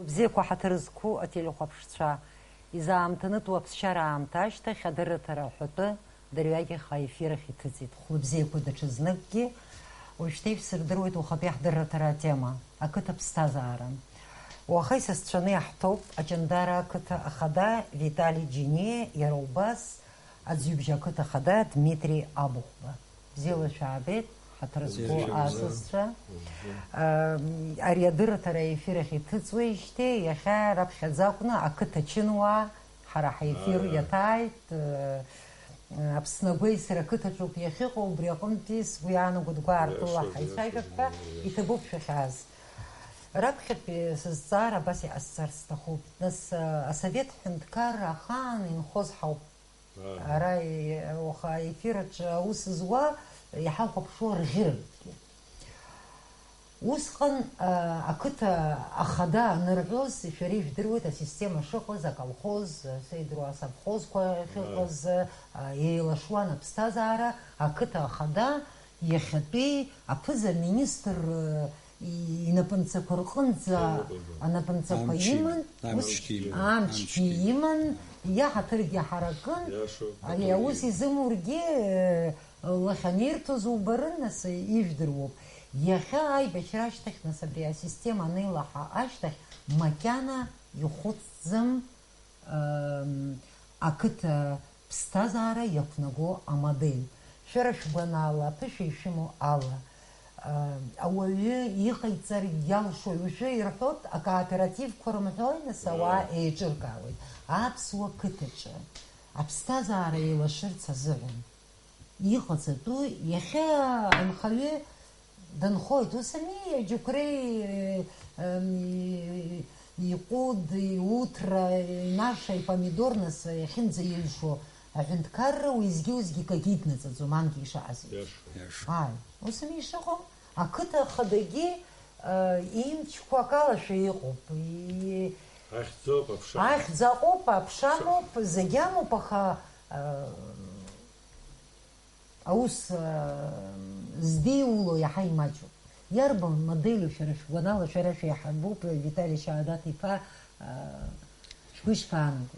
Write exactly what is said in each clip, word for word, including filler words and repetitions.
Бзиақәа ҳаҭыр зқәу ателехәаԥшцәа, изаамҭанытәу аԥсшьара аамҭа ашьҭахь адырраҭара аҳәатәы дырҩегьых аефир ахь иҭыҵит. Хәлыбзиақәа даҽазныкгьы уажәшьҭа ишәсырдыруеит уахатәи ҳдырраҭара атема, ақыҭа ԥсҭазаара. Уаха исасцәаны иаҳҭоуп Аҷандара ақыҭа ахада Витали Џьениа, иара убас аӡҩыбжьа ақыҭа ахада Дмитри Абыхәба. Бзиала шәаабеит, ҳаҭыр зқәу Бзиа шәаабеит. Асасцәа. Мгм. Ам, ари адырраҭара аефир ахь иҭыҵуеижьҭеи, иахьа раԥхьаӡа акәны ақыҭа чынуаа ҳара ҳефир Ааи. Иаҭааит, э, Аԥсны агәеисра ақыҭаҿоуп иахьыҟоу, убри аҟынтәи сгәы иаанагоит гәаартыла Иашоуп, ҳаицәажәап иашоуп, ҳәа иашоуп. Иҭабуп шәахьааз. Раԥхьатәи сызҵаара абас иҟасҵарц сҭахуп. Нас, э, асовет ҳҳәынҭқарра ахаан инхоз ҳауп. Ара, е-, уаха аефир аҿы аус зуа иҳахәаԥшуа рӷьыракгьы. Усҟан, а, ақыҭа ахада анырҳәоз, шәара ижәдыруеит асистема шыҟаз, аколхоз, сеидру асовхозқәа ахьыҟаз, а, еилашуан аԥсҭазаара, ақыҭа ахада иахьатәи аԥыза-министр, э, инапынҵақәа рҟынӡа Иҟалон. Анапынҵақәа Амчгьы иман, иман, ус амчгьы иман, амчгьы амчгьы иман, иман. Иаҳаҭыргьы ҳаракын, Иашоуп, ари аус аҭоугьы. Изымургьы, э, лахь анирҭоз убарын, нас, э, ижәдыруоуп. Иахьа аибашьра ашьҭахь, нас, абри асистема анеилаҳа ашьҭахь, макьана ихәыцӡам, ам, ақыҭа ԥсҭазаара иақәнаго амодель. Шәара шәгәанала, аԥышәа ишәымоу ала, а, ауаҩы иҟаиҵар иалшои? Уажәы ирҳәоит, акооперативқәа рымҳәои, нас, ауаа Ааи. Еиҿыркаауеит. Аԥсуа қыҭаҿы аԥсҭазаара еилашырц азыҳәан иҟаҵатәу, иахьа анхаҩы дынхоит, ус ами, аџьықәреи, ам, и-, иҟәыд, иуҭра, инаша, ипомидор, нас, иахьынӡаилшо аҳәынҭқарра уеизгьы-уеизгьы акагьы иднаҵаӡом, анкьа ишаҳаз еиԥш. Иаша. Иаша. Ааи, ус ами ишыҟоу, ақыҭа ахадагьы, а, имчқәа акалашәа иҟоуп, и-, Ахьӡоуп, аԥша. Ахьӡ аҟоуп, аԥша амоуп, зегь амоуп, аха, а, аус, а, здиуло иаҳа имаҷуп. Иарбан моделу шәара шәгәанала, шәара шәеиҳабуп, Витали Шьаҳадаҭ-иԥа, а, шәгәы ишԥаанаго?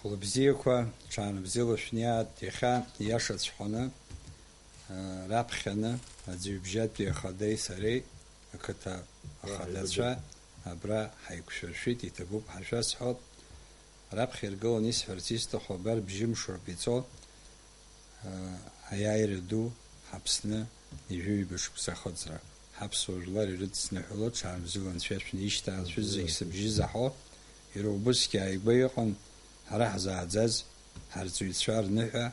Хәлыбзиақәа, ҽаанбзиала шәниааит, иахьа ииашаҵәҟьаны, а, раԥхьаны аӡҩыбжьатәи ахадеи сареи, ақыҭа ахадацәа, абра ҳаиқәшәыршәит, иҭабуп ҳәа шәасҳәап. Раԥхьа иргыланы исҳәарц исҭаху абар бжьымшоуп иҵо, аа, аиааира ду ҳАԥсны ижәыҩба шықәса ахыҵра. Ҳаԥсуа жәлар ирыдсныҳәало ҽаанбзиала анцәа шәнеишьҭаалт шәызегь сыбжьы заҳо, иара убысгьы ааигәа иҟан ҳара ҳзааӡаз, ҳарҵаҩцәа рныҳәа,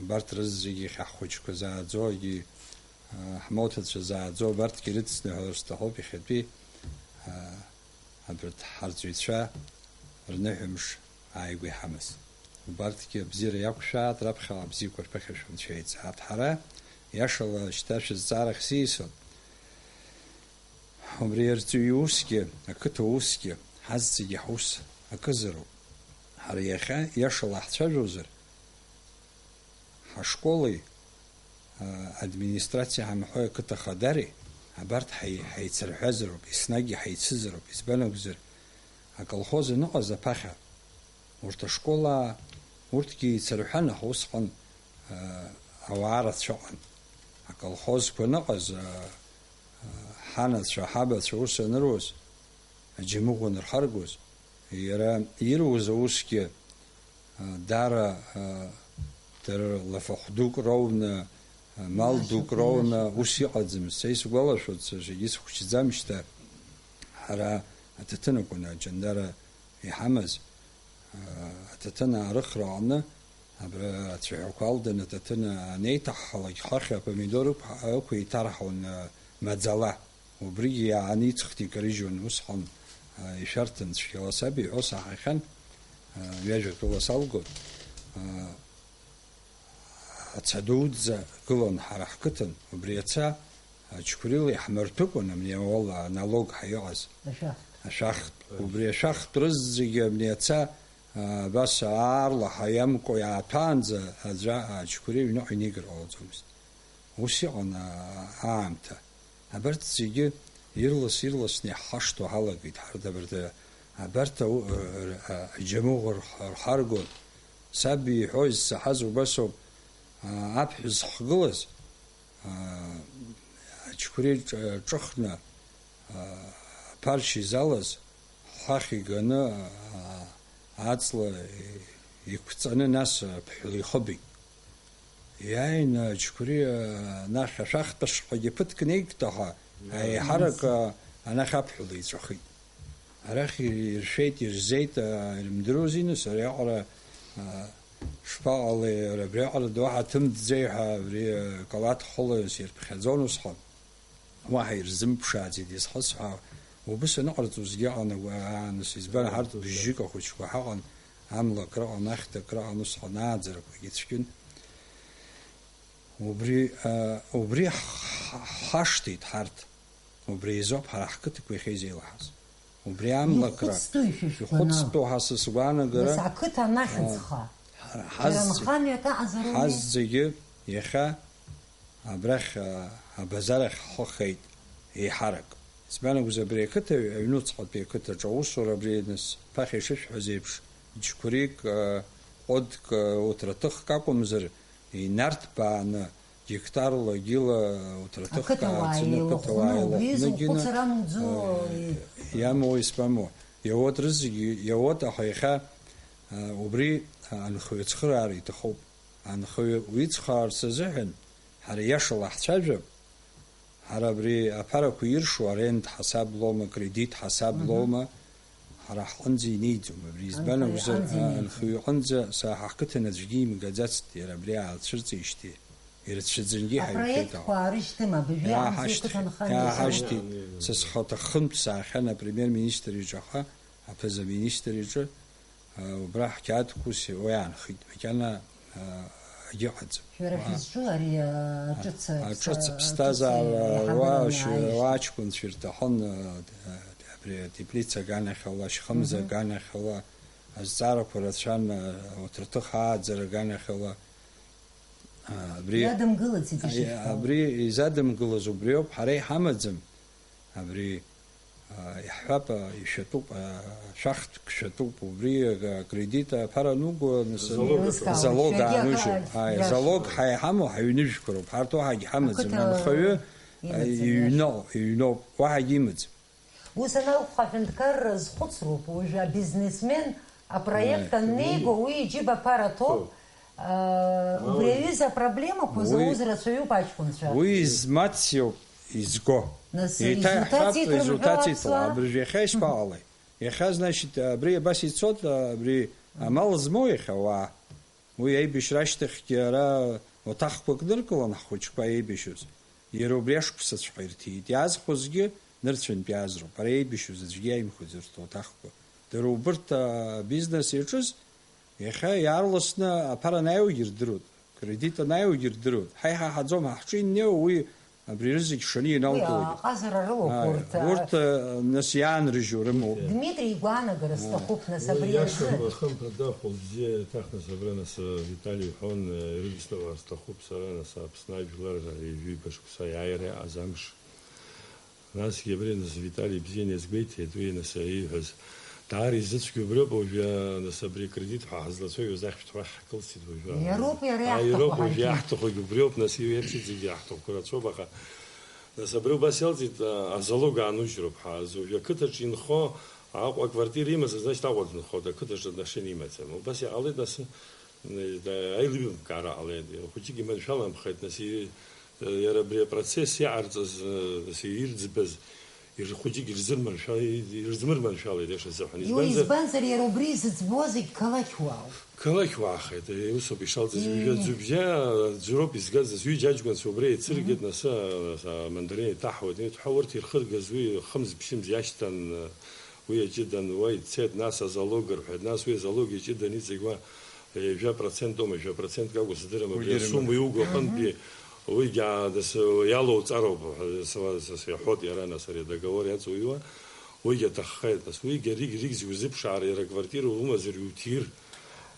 абарҭ рызегьы иахьа ҳхәыҷқәа зааӡо, егьи, аа, ҳмоҭацәа зааӡо, абарҭгьы ирыдсныҳәалар сҭахуп иахьатәи, аа, абарҭ ҳарҵаҩцәа рныҳәамш ааигәа иҳамаз. Убарҭгьы абзиара иақәшәааит, раԥхьаҟа абзиақәа рԥыхьашәа анцәа иҵааит. Ҳара, иашала, шьҭа шәызҵаарахь сиасуеит. Убри арҵаҩы усгьы, ақыҭа усгьы, ҳазегьы ҳус акызароуп. Ҳара иахьа, иашала ҳцәажәозар, ҳашколи, а, администрациеи ҳамҳәои ақыҭа хадари, абарҭ ҳаи-, ҳаицырҳәазароуп, еснагь ҳаицызароуп, избан акәзар, аколхоз аныҟаз аԥахьа, урҭ ашколаа, урҭгьы еицырҳәан, аха усҟан, а, ауаа рацәаҟан. Аколхозқәа аныҟаз, а, а, ҳанацәа, ҳабацәа ус аныруаз, аџьамыӷәа анырхаргоз, иара ируз аусгьы, а, даара, а, дара лафахә дук роуны, а, мал дук роуны ус иҟаӡамызт. Са исгәалашәоит, сара зегьы схәыҷӡам шьҭа, ҳара аҭаҭын акәын аҷандара иҳамаз, а, аҭаҭын аарыхра аҟны, абра ацәаҳәақәа алданы аҭаҭын анеиҭаҳҳалак, хыхь апомидор ықә-, ықәиҭарҳауан, а, маӡала. Убригьы иааны иҵхны икарыжьуан, усҟан, а, ишәарҭан цәгьала саб иҳәо саҳахьан, а, ҩажәа тәыла салгон. А, аца дуӡӡа гылан ҳара ҳқыҭан, убри аца, а, Чқәрила иаҳмырҭәыкәан, абни ауала аналог ҳаиҟаз. Ашәахтә. Ашәахтә. Убри ашәахтә рызегьы абни аца, а, абас аарлаҳа иамкәа иааҭәаанӡа аӡәы, а, Чқәри иҩныҟа инеигар ҟалаӡомызт. Ус иҟан, а, аамҭа. Абарҭ зегьы ирлас-ирласны иаҳхашҭуа ҳалагеит. Ҳарҭ абарҭ, а, Абарҭ ау-, р-, р-, аџьамыӷәа рх-, рхаргон. Саб иҳәоз саҳаз убасоуп, а, аԥҳә зхгылаз, а, аџьқәреи ҿ-, ҿыхны, а, аԥаршь изалаз, ҳхахь иганы, а, аҵла иқәҵаны, нас аԥҳәла ихыбит. Иааины аџьқәреи, а, анахь ашәахтә ашҟагьы ԥыҭк неигт, аха аиҳарак, а, анахь аԥҳәла иҵәахит. Арахь иршәеит, ирзеит, а, ирымдыруази, нас ариаҟара, а, шԥаҟалеи, абриаҟара доуҳа ҭымҵӡеи ҳәа абри, а, калаҭ хәыла сирԥхьаӡон усҟан. Уаҳа ирзымԥшааӡеит изхысҳәаауа. Убыс аныҟарҵозгьы ыҟан агәааныс, избан ҳарҭ бжьык ахәыҷқәа ҳаҟан, амла акраҟан, ахьҭа акраҟан, усҟан ааӡарақәагьы цәгьан. Убри, а, убри ҳ-, ҳ-, ҳашҭеит ҳарҭ. Убри изоуп ҳара ҳқыҭақәа иахьеизеилаҳаз. Убри амлакра, ихәыцтәу ишәышәқәаны. Ихәыцтәу ҳа сызгәаанагара, нас ақыҭа анахьыӡха. Ҳара ҳаззегь-, џьара нхамҩак аҟазароуми? Ҳаззегьы иахьа абрахь, а, абазар ахь ҳхы хеит еиҳарак. Избан акәзар, абри ақыҭа, аҩнуҵҟатәи ақыҭаҿы аусура абри, нас, ԥахьа ишышәҳәаз еиԥш, џьқәреик, а, ҟәыдк, а, уҭраҭыхк акәымзар, инарҭбааны, гектарла, гьыла уҭраҭыхк ақыҭауаа ааӡаны, еилахәны, ақыҭауаа убри еилахәны, изы гьына, ухәыцыр амуӡо, а, и- иамоу, избамоу, иауеит рызегьы, иауеит, аха иахьа, а, убри, а, анхаҩы ацхыраара иҭахуп. Анхаҩы уицхраарц азыҳәан, ҳара иашала ҳцәажәап, ҳара абри аԥарақәа иршо аренда ҳасаблома, кредит ҳасаблома, ҳара ҳҟынӡа инеиӡом абри. Избан акәзар, анхаҩы иҟынӡа, анхаҩы иҟынӡа са ҳа ҳқыҭан аӡәгьы имгаӡацт, иара абри аалцәырҵижьҭеи, ирацәаӡангьы ҳаҩхеит. Апроектқәа аарышьҭым, абыржәы иаҳзеиқәыҭанхамҩа. Иааҳашьҭит, иааҳашьҭит. Са схаҭа хынтә саахьан апремиер-министр иҿаха, аԥыза-министр иҿы, а, убра ҳқьаадқәа ус уи аанхеит, макьана, а, агьыҟаӡам. Шәара шәызҿу ари, а, ҿыц, а, ҿыц ԥсҭазаара, ԥсҭазаара еиҳабыра уа-, анааишьҭ. Уа аҷкәынцәа ирҭахын, а, а, абри атеплица аганахьала, ашьхымза аганахьала, азҵаарақәа рацәан, а, уҭраҭых ааӡара аганахьала, а, абри, иадымгылаӡеит, а, ишышәҳәо. Абри изадымгылаз убриоуп, ҳара иҳамаӡам, абри, а, иаҳҳәап, а, ишәатәуп, а, шәахтәк шәатәуп, убри, а, акредит аԥара ануго, нас, залог аҭахуп. Залог аанужьуп. Ааи, залог ҳа иҳамоу ҳаҩныжәқәа роуп, ҳарҭ уаҳагь ҳамаӡам, ақыҭа анхаҩы, а, иҩноу, иҩноуп, уаҳагь имаӡам. Ус анакәха, аҳәынҭқарра азхәыцроуп, уажәы абизнесмен апроект аннеиго, уи иџьыба аԥара ҭоуп, аа, убри аҩыза апроблемақәа зауз рацәаҩуп аҷкәынцәа. Уи измаҵ иоуп изго. Нас еиҭа изуҭаҵит иҳәап, рымҳәо изуҭаҵит, аԥсуаа? Абыржә иахьа ишԥаҟалеи? Иахьа, значит, абри абас ицоит, абри амал змоу иахьа ауаа. Уи аибашьра ашьҭахьгьы ара уаҭахқәак ныркылан ҳхәыҷқәа еибашьоз. Иара убри ашықәсаҵәҟьа ирҭиит. Иаазхәозгьы нырцәынтә иаазроуп. Ара еибашьоз аӡәгьы иаимхаӡацт уаҭахқәа. Дара убырҭ, а, бизнес иаҿыз, иахьа иаарласны аԥара анааиуагьы рдыруеит, кредит анааиуагьы рдыруеит. Ҳа иҳаҳаӡом, ҳа ҳҿы иннеиуа уи абри рызегь шаны ианалгалак. Уи аҟазара рылоуп. Ааи, урҭ, а, урҭ, а, нас иаанрыжьуа рымоуп. Дмитри игәаанагара сҭахуп, нас, уи абри азы. Иашам, хымԥада, хәылбзиа иаҭахны сабра, нас, Витали иҳәон, ирыдысныҳәар сҭахуп сара, нас, Аԥсны ажәлар ҩажәи ҩба шықәса иааира иааз амш. Насгьы абри, нас, Витали ибзианы иазгәеиҭеит, уи, нас, ииҳәаз. Даара изыцәгьоу убриоуп, уажәы, нас, абри акредит ҳәа ҳазлацәажәоз ахьшәҭ уахь ҳкылсит уажәы. Иароуп иара, а, иаҳҭаху, иароуп уажәы ҳаргьы иаҳҭахугьы убриоуп, нас, иуеиԥш иҵегьы иаҳҭахқәа рацәоуп, аха, нас, абри убас иалҵит, а, азалог аанужьроуп ҳәа, азы уажәы ақыҭаҿы инхо Аҟәа аквартира имазар, значит, Аҟәа дынхоит, ақыҭаҿы отношение имаӡам. Убас иҟалеит, нас, м, аилибамкаара ҟалеит. Хәыҷык иманшәаламхеит, нас, и-, иара абри апроцесс иаҟарҵаз, нас, ирӡбаз, ир-, хәыҷык ирзырманшәа-, ирзмырманшәалеит, иаша азыҳәан. Уи избанзар, избанзар, иара убри зыӡбуа зегь қалақьуаауп. Қалақьуаахеит, усоуп ишалҵыз. Ыы. Ҩажәа ӡәыбжьа ӡәроуп изгаз, ҩыџьа аҷкәынцәа убра еицыргеит, нас, нас амандарин иҭаҳауеит, ҳәа урҭ ирхыргаз уи хымз-ԥшьымз иашьҭан, уи аҷыдан, уа ицеит, нас азалог рҳәеит, нас уи азалог иҷыдан иҵегь уа ҩажәа процент аума, жәа процентк акәу сыздырам, абри асумма иуго аҟынтәи уигьы, нас, иалоуҵароуп, ҳәа, сара, сара иаҳәоит иара, нас, ари адоговор иаҵуиуа. Уигьы аҭаххеит, нас, уигьы аригь-ригь узыԥшаар, иара аквартира умазар, иуҭир,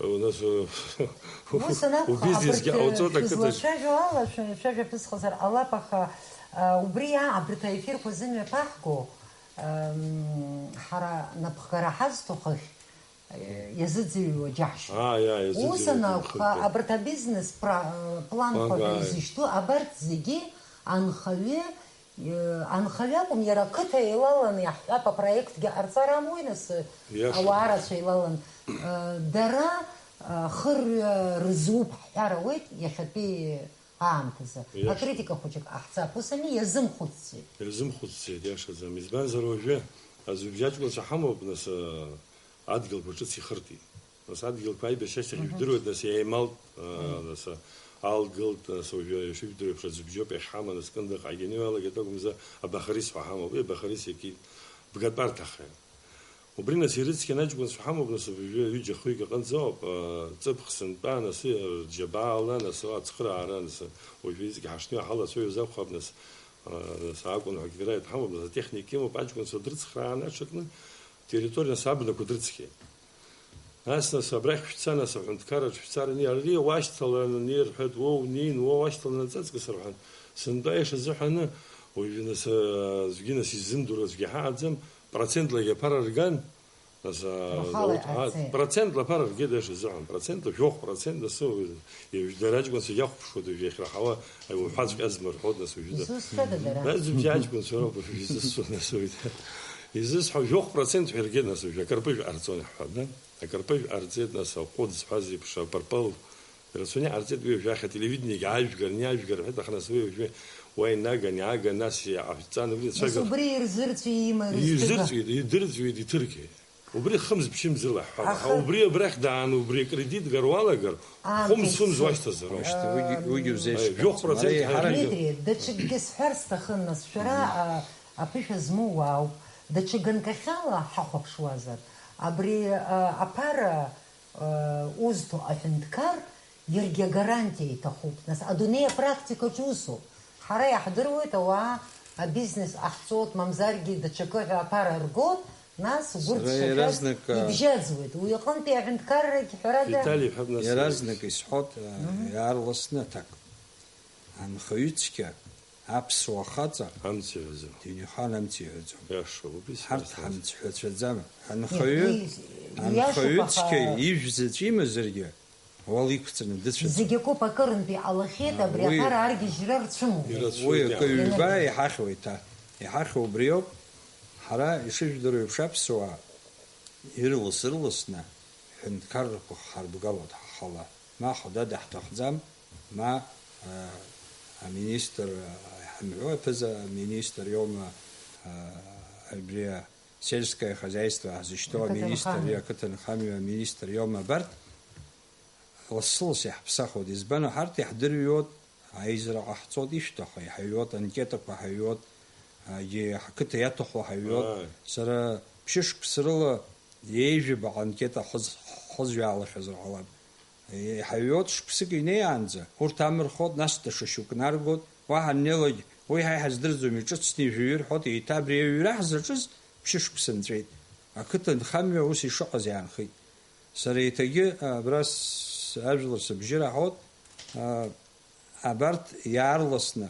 у нас, у-, ус анакәха, убизнесгьы абарҭ, ҟауҵоит ақыҭаҿ. Шәызлацәажәо ала, шәа-, шәажәа ԥысхазар ҟалап, аха, а, убри, а, абарҭ аефирқәа зымҩаԥаҳго, Ам, ҳара напхгара ҳазҭо хыхь, э, иазыӡырҩуа џьаҳшьоит. Аа, иа, иазыӡырҩуа Ус анакәха, хыхь. Абарҭ абизнес пра-, э, планқәа Планқәа, ҳәа ааи. Изышьҭоу абарҭ зегьы анхаҩы, э, анхаҩы акәым, иара ақыҭа еилаланы иаҳҳәап, апроектгьы ҟарҵар амуи нас, э, Иашоуп. Ауаа рацәа еилалан, э, дара, э, хырҩа рызуп ҳҳәар ауеит иахьатәи аамҭазы. Иашоуп. Акритика хәыҷык ҟаҳҵап, ус ами, иазымхәыцӡеит. Иазымхәыцӡеит, иашаӡам. Избанзар, уажәы азыбжьаҿқәацәа ҳамоуп, нас, э, адгьылқәа ҿыц ихыртит. Нас адгьылқәа аибашьра ашьҭахь Мгм. Ижәдыруеит, нас иааималт, э, Мгм. нас, э, аалгылт, нас уажәы ишыжәдыруа еиԥш азыбжьоуп иахьҳаманы скындыҟагьы аниҩалагеит акәымзар, абахарис ҳәа ҳамоуп, еи, абахарис иакит бгатәарҭахеит. Убри нас ирыцқьан аҷкәынцәа ҳамоуп, нас уажәы ҩыџьа хҩык аҟынӡоуп, э, ҵыԥх сынтәа, нас, э, рџьабаала, нас, ацхыраара, нас, уажәы иҵегь ҳашныҳәа ҳалацәажәоз акәхап, нас, э, нас акәын ҳәа акгьы раиҭ ҳамоуп, нас атехник имоуп, аҷкәынцәа дрыцхрааны аҽакны, территориа, нас абнақәа дрыцқьеит. Нас, нас абрахь шәца, нас аҳәынҭқарраҿ шәцараны, ари уашьҭаланы, рҳәеит, уоу, унеин, уа уашьҭаланы аҵаҵкыс рҳәан, сынтәа аиаша азыҳәаны, уажәы, нас, э, аӡәгьы, нас изымдыруа аӡәгьы ҳааӡам, процентлагьы аԥара рган, Нас, а, Рхала Дауҭ, а, иҟарҵеит. Процентла ԥара ргеит, аиаша азыҳәан, процентла жәохә процент, нас, уи, дара аҷкәынцәа иахәаԥшуеит уажәы иахьраҳауа, уҳәаҵәҟьазма рҳәоит, нас, уажәы да. Изусҭада дара? Нас зыбжьа аҷкәынцәа роуп, уажәы изусҭоу, нас, уажәы да. Изусҳәа, жәохә процент ҳәа иргеит, нас, уажәы акарпыжә ҟарҵон иаҳҳәап, да? Акарпыжә ҟарҵеит, нас, аҟәыд зҳәаз еиԥш, апырпыл, Рацәаны иҟарҵеит уи, уажәы ахьа ателевидениагьы аажәгар, ани аажәгар рҳәеит, аха нас уи уажәы уа инаган, иааган, нас иҟаҳҵан, убри Нас ацәажәара. Убри ирзырҵәиима, ирызҭыга? Ирзырҵәиит, идырҵәиит, иҭыргеит. Убри хымз-ԥшьымзыла ҳҳәап, аха Аха убри абрахь дааны, убри акредит гар уалагар, Аамҭа хәымз-фымз иццоит. Уашьҭазароуп. Уашьҭа, уигьы, уигьы Ам, узеиӷьхарц. Ааи, жәохә процент Ара иҳаракны. иҳаракны. Дмитри, даҽакгьы сҳәар сҭахын, нас, шәара, Мгм. а, аԥышәа змоу уаауп. Даҽа ганкахьала ҳахәаԥшуазар, абри, а, аԥара Узҭо аҳәынҭқар иаргьы агарантиа иҭахуп, нас, адунеи апрактикаҿ усоуп. Ҳара иаҳдыруеит, ауаа абизнес ҟаҳҵоит, мамзаргьы даҽакы ҳәа аԥара ргоит, нас, гәырӡ Сара шашәаз иаразнак, а, ибжьаӡуеит. Уи аҟынтәи аҳәынҭқаррагь, ҳәарада, Витали иҳәап, нас, Иаразнак исҳәоит, а, Мгм. иаарласны аҭак. Анхаҩы цқьа, аԥсуа хаҵа, Амц иҳәаӡом. Дунеихаан амц иҳәаӡом. Иашоуп, убри Ҳарҭ сҳәаз. Ҳамцҳәацәаӡам. Анхаҩы, Иашоуп, анхаҩы аха цқьа ижә заҵә имазаргьы, уала иқәҵаны дыцәаӡом. Зегь акоуп, акырынтә иҟалахьеит, А, абри уи, аԥара аргьежьра рцәымӷуп. Ирацәоуп, Уи акы иаҳ- ҩба иҳахьуеит, а, иҳахьуа убриоуп. Ҳара ишыжәдыруа еиԥш аԥсуаа ирлас-ырласны ҳҳәынҭқаррақәа ҳарбгалоит ҳхала. Ма хада даҳҭахӡам, ма, а, аминистр, а, иҳамҳәо аԥыза аминистр иоума, а, абри асельское хозяйство ҳзышьҭоу Ақыҭанхамҩа. Аминистр, ақыҭанхамҩа аминистр иоума абарҭ? Лассы-лассы иаҳԥсахуеит. Избан, ҳарҭ иаҳдырҩуеит, аизара ҟаҳҵоит, ишәҭаху иҳаҩуеит, анкетақәа ҳаҩуеит, егьи ҳқыҭа иаҭаху ҳаҩуеит. Ааи. Сара ԥшьышықәс рыла ҩажәаба анкета ҳхыз-, ҳхызҩаалахьазар ҟалап. Иҳаҩуеит шықәсык инеиаанӡа, урҭ амырхуеит, нас даҽа шьоук наргоит, уаҳа аннеилак, уи ҳа иҳаздырӡом, иҿыцны ижәҩы рҳәоит, еиҭа абри аҩра ҳзаҿыз ԥшьышықәса нҵәеит. Ақыҭанхамҩа ус ишыҟаз иаанхеит. Сара еиҭагьы, а, абра с-, ажәлар сыбжьы раҳауеит, а, абарҭ иаарласны,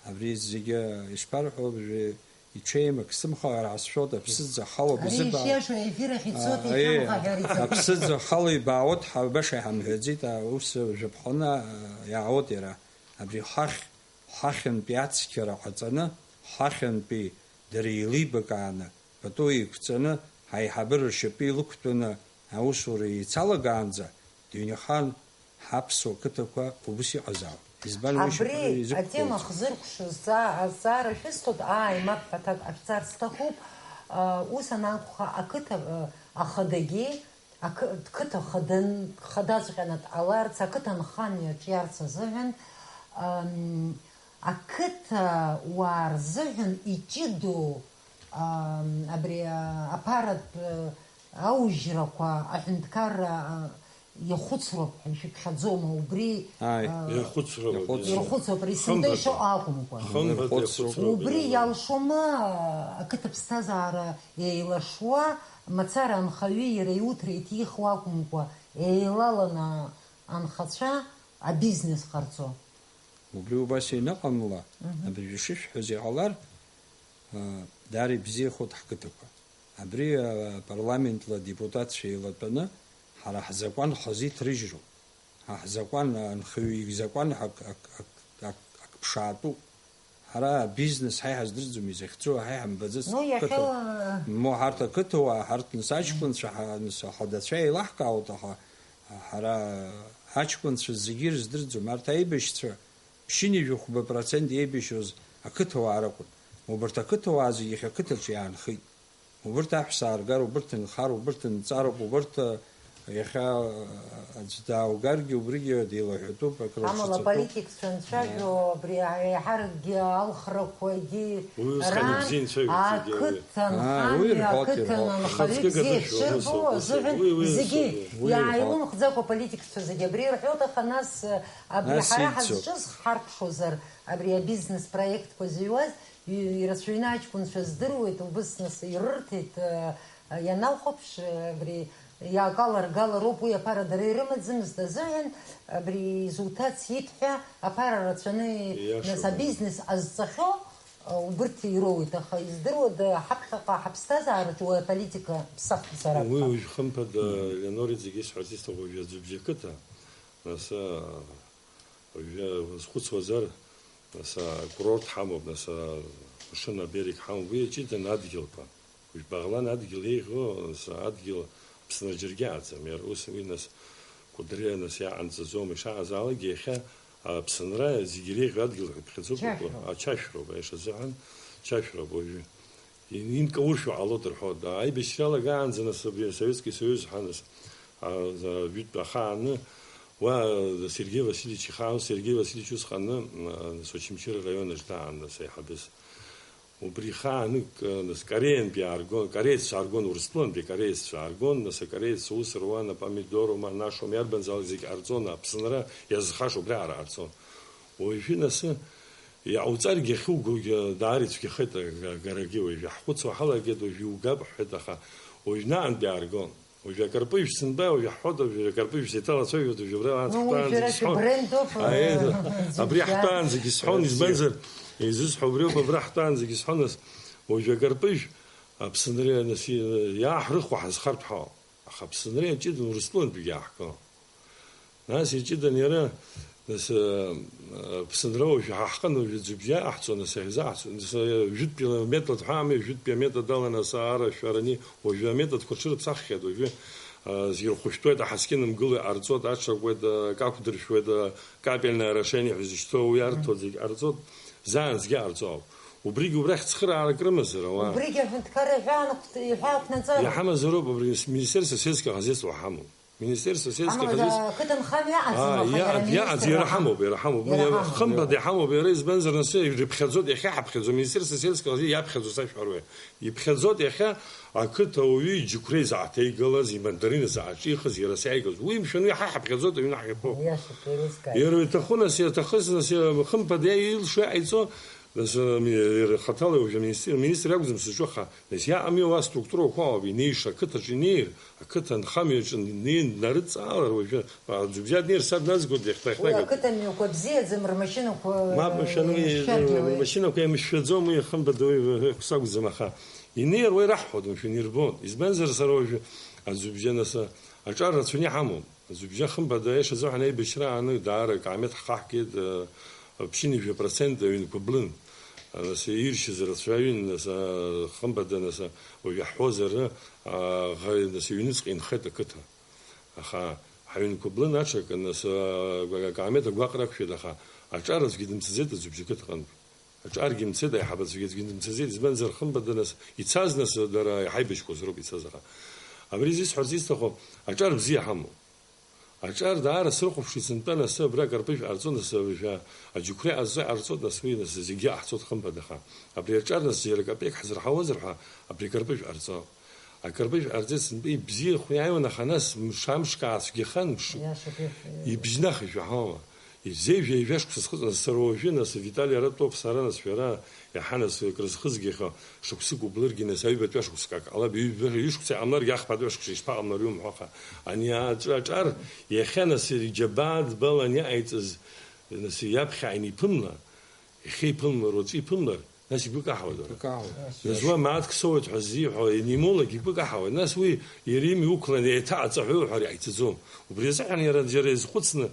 абри зегьы ишԥарҳәо, уажәы иҽеим, ак сымхаҳәар ҳәа сшәоит, аԥсыӡ ахала Ари бзыбаа. Ишиашоу аефир ахь ицоит, А, иахьамхаҳәар ицоит. Аԥсыӡ ахала ибаауеит, ҳа баша иҳамҳәаӡеит, а, ус жәаԥҟаны, а, иаауеит иара. Абри ҳахь, ҳахьынтәи ацқьара ҟаҵаны, ҳахьынтәи дара еилибакааны, пату еиқәҵаны, ҳаиҳабыра ршьапы илықәтәаны аусура еицалагаанӡа, дунеихаан ҳаԥсуа қыҭақәа убыс иҟазаап. Избан, уи Абри шьапы изықәтәоуп. Атема хзыркәшоз ҵаа-, азҵаара шәысҭоит, ааи, мап ҳәа аҭак ҟашәҵар сҭахуп. Ус анакәха, ақыҭа, ахадагьы, ақы-, қыҭа хадан-, хадаҵәҟьаны дҟаларц, ақыҭанхамҩа ҿиарц азыҳәан, ам, ақыҭауаа рзыҳәан иҷыдоу, ам, абри, а, аԥаратә, а, аужьрақәа аҳәынҭқарра, а, иахәыцроуп ҳәа ишәыԥхьаӡома, убри, Ааи. а, Ирхәыцроуп, Ирхәыцроуп. Ирхәыцроуп, ари сынтәа Хымԥада. Ишыҟоу акәымкәа. Хымԥада Ирхәыцроуп. Ирхәыцроуп, Убри иаҳәа. Иалшома ақыҭа ԥсҭазаара еилашуа, мацара анхаҩы иара иуҭра иҭихуа акәымкәа, еилаланы анхацәа абизнес ҟарҵо? Убри убас ианыҟамла, Мгм. абыржәы шышәҳәаз иҟалар, Даара ибзиахоит ҳқыҭақәа. Абри апарламентла адепутатцәа еилатәаны ҳара ҳзакәан ҳазиҭрыжьроуп. Ҳа ҳзакәан, анхаҩы изакәан ак, ак, ак, ак, ак ԥшаатәуп. Ҳара абизнес ҳа иҳаздырӡом, изахьӡу ҳа иҳамбаӡац. Ну, иахьа, ақыҭа, мо ҳарҭ ақыҭауаа, ҳарҭ нас аҷкәынцәа, ҳа, нас аҳәадацәа еилаҳкаауеит, аха ҳара аҷкәынцәа зегьы ирыздырӡом. Арҭ аибашьцәа ԥшьынҩажәи хәба процент еибашьуаз ақыҭауаа ракәын. Убарҭ ақыҭауаа зегьы иахьа ақыҭаҿы иаанхеит. Убырҭ аҳәса ааргар, убырҭ нхар, убырҭ нҵароуп, убырҭ, э, иахьа, э, аӡә дааугаргьы, убригьы деилаҳәатәуп, акрырҿыцатәуп. Амала аполитикцәа анцәажәо, абри еиҳаракгьы алхрақәагьы Уи усҟан раан, ибзиа инцәажәоит зегьы, уи. Ақыҭанхамҩа, Аа, уи ирҳәоит, ақыҭан ирҳәоит. анхаҩы Ахаҵкы бзиа гыдыршәа, ус шырбо, уҟоуп, ус уҟоуп. азыҳәан Уи, уи, ус зегьы уҟоуп. Уи ирҳәоит. Иааилымхӡакәа аполитикцәа зегьы абри ирҳәоит, аха нас, э, абри Нас ҳара иӡбоуп. ҳазҿыз ҳарԥшуазар, абри абизнес проектқәа зыҩуаз, Ирацәаҩны аҷкәынцәа здыруеит, убыс нас ирырҭеит, э, ианалхәаԥш, э, абри иакаларгалароуп, уи аԥара дара ирымаӡамызт азыҳәан, абри изуҭац иҭ ҳәа аԥара рацәаны, Иашоуп. Нас абизнес ҟазҵахьоу, э, убырҭ ироуеит, аха издыруада, ҳаԥхьаҟа ҳаԥсҭазаараҿы уи аполитика ԥсахзар Уи акәхап. Уажә хымԥада, Леонор, иҵегьы исҳәарц исҭаху, уажәы аӡә бжьы ақыҭа, нас, э, Уажәы узхәыцуазар, нас, акурорт ҳамоуп, нас, амшын аберег ҳамоуп, уи иаҷыданы адгьылқәа. Уажә Багълан адгьыл еиӷьу, нас, адгьыл Аԥсны џьаргьы аӡам, иара ус, уи, нас, Кәыдры, нас, иаҟанҵаӡом, ишаҟазаалакгьы иахьа Аԥсынра зегьы иреиӷьу адгьыл ҳәа иԥхьаӡоуп, Чашәроуп. Ачашәроуп, аиашазы ҳәан, чашәроуп уажәы. Инкауршәо ҟалоит рҳәоит. Аибашьра алагаанӡа, нас, абри Асоветски Соиуз ҳәа, нас, а, а, жәытә ахааны, уа, а, Сергеи Васильевич ихаан, Сергеи Васильевич усҟаны, а, нас, Очамчыра араион аҿы даан, нас, аиҳабыс. Убри ихааны, к-, нас, Кореантәи ааргон, корееццәа ааргон, Урыстәылантәи акорееццәа ааргон, нас, акорееццәа ус руан, апомидорума, анашоума, иарбанзаалак зегь ҟарҵон, Аԥсынра иазхаша убри аара ҟарҵон. Уажәы, нас, Иҟауҵаргьы ахьугогьы даара ицәгьахеит агарагьы. Уажәы ҳхәыцуа ҳалагеит, уажәы иугап ҳҳәеит, аха уажә наҟынтәи ааргон. Уажәы акарпыжә сымба, уажәы ҳҳәоит, уажәы акарпыжә сеиҭалацәажәоит, уажәы абра Ну, уи ҳтәаанӡагьы шәара сҳәон. шәбренд ауп, Аиеи, э, абри Џьуџьа. ҳтәаанӡагьы сҳәон, Аиеи. Избанзар, изысҳәо убриоуп, абра ҳтәаанӡагьы сҳәон, нас, уажәы акарпыжә, Аԥсынра, нас, и-, иааҳрыхуа ҳазхартә ҳауп. Аха Аԥсынра иаҷыданы Урыстәылантәигьы иааҳго. Нас иаҷыданы иара, нас, э, Аԥсынра уажәы ҳа ҳҟны уажәы аӡәыбжьы иаҟаҳҵо, нас иаҳзаҳҵо, нас, э, жәытәтәи аметод ҳәа ами, жәытәтәи аметод ала, нас, аарашәараны, уажәы аметодқәа рҽырыԥсаххьеит, уажәы, э, ирхәышәтәуеит, аҳаскьын мгыла иҟарҵоит, аҽакуеит, э, акы ақәдыршәуеит, э, капельное орошение ҳәа изышьҭоу, уи арҭоит, зегь ҟарҵоит, заанаҵгьы иҟарҵо ауп. Убригьы убрахь цхыраарак рымазар ауаа. Убригьы аҳәынҭқарра иҳәаанақәт-, иҳәаақәнаҵароуп. Иҳамазароуп, убри Министерство сельского хозяйства ҳамоуп. Министерство сельского Амала, хозяйства. ақыҭанхамҩа иҟаӡам, Аа, аха иа-, иара иа-, министр иара ҳамоуп, иара ҳамоуп. Иара Иара ҳамоуп, хымԥада иара. Иҳамоуп, иара избанзар, нас ирыԥхьаӡоит, иахьа ҳаԥхьаӡо, Министерство сельского хозяйства иаԥхьаӡо сашәҳәаруеи? Иԥхьаӡоит иахьа ақыҭа ауаҩы иџьықәреи изааҭеигалаз, имандарина зааҿихыз, иара сиааигаз. Уи мшәан, уи ҳа ҳаԥхьаӡоит, аҩны ҳахьыԥо. Иашоуп, еилыскааит. Иара иҭаху, нас, иаҭахыз, нас, иа-, хымԥада иа-, илшо иааиҵо, Нас, э, ми-, иара хаҭала уажәы аминистр, министр иакәӡам сызҿу, аха, нас, иаами уа структурақәа ауп, инеиша ақыҭаҿы инеир, ақыҭа анхамҩаҿы инеин днарыдҵаалар уажәы, а, Ӡыбжьа днеир са дназгоит Уи дахьҭаҳәагоуп. ақыҭамҩақәа бзиаӡам, рмашьынақәа, Мап, мшәан, уи, шәаргьы уи. рмашьынақәа еимышәшәаӡом, уи ахымԥада, уи, уи, уи акәӡам, аха инеир уа ираҳҳәоит, мшәан, ирбон. Избанзар, сара уажәы аӡыбжьа, нас, аҿар рацәаны иҳамоуп. Аӡәыбжьа хымԥада аиашазы ҳәа аибашьра ааны даара акаамеҭ ҳхаҳгеит, э, ԥшьынҩажәа процент аҩнқәа блын. Нас иршьыз рацәаҩын, нас, э, хымԥада, нас, уажә иаҳҳәозар, э, ӷа-, нас ҩныҵҟа инхеит ақыҭа. Аха ҳаҩнқәа блын аҽакын, нас, э, акаамеҭ агәаҟра ақәшәеит, аха аҿар аӡәгьы дымцаӡеит аӡәыбжьа ақыҭаҟынтә. Аҿаргьы мцеит, аиҳабацәагьы аӡәгьы дымцаӡеит, избанзар, хымԥада, нас, ицаз, нас, дара иҳаибашьқәаз роуп ицаз, аха абри изысҳәарц исҭаху, аҿар бзиа ҳамоуп. Аҿар даара срыхәаԥшит сынтәа, нас, абра акарпыжә ҟарҵон, нас, абри шәа аџьықәреи ҟазҵо ҟарҵоит, нас, уи, нас, зегьы иаҳцоит хымԥада, аха абри аҿар, нас, џьара капеик ҳзырҳауазар ҳәа, абри акарпыжә ҟарҵо. Акарпыжә ҟарҵеит сынтәа, ибзиахо иааиуан, аха нас мш-, амшк аацәгьахан, мш-, Иашоуп, иашоуп. Ибжьнахыжьуа ҳауама? Изеижә-, ижәа шықәса схыҵуан сара уажәы, нас, Витали ара дтәоуп, сара, нас, шәара, иаҳа, нас, акрызхызгахьоу шықәсык ублыргьы, нас, аҩбатәи ашықәсык ак ҟалап, ҩбатәи шықәсеи ҟамларгьы, ахԥатәи ашықәсеи ишԥаҟамлар, иумҳәо, аха ани аҿ-, аҿар иахьа, нас, иџьабаа ӡбала ани иҟаиҵаз, нас, иаԥхьа ани иԥымла, иахьа иԥымлар, уаҵәы иԥымлар, Нас игәы каҳауеит, уара. Игәы каҳауеит. Нас уа мааҭк соуеит ҳәа ззиҳәо анимолог игәы каҳауеит. Нас уи иара имҩа уқәлан еиҭа аҵаҳәоу ҳәа иаҳәаӡом. Убри азыҳәан иара џьара изхәыцны,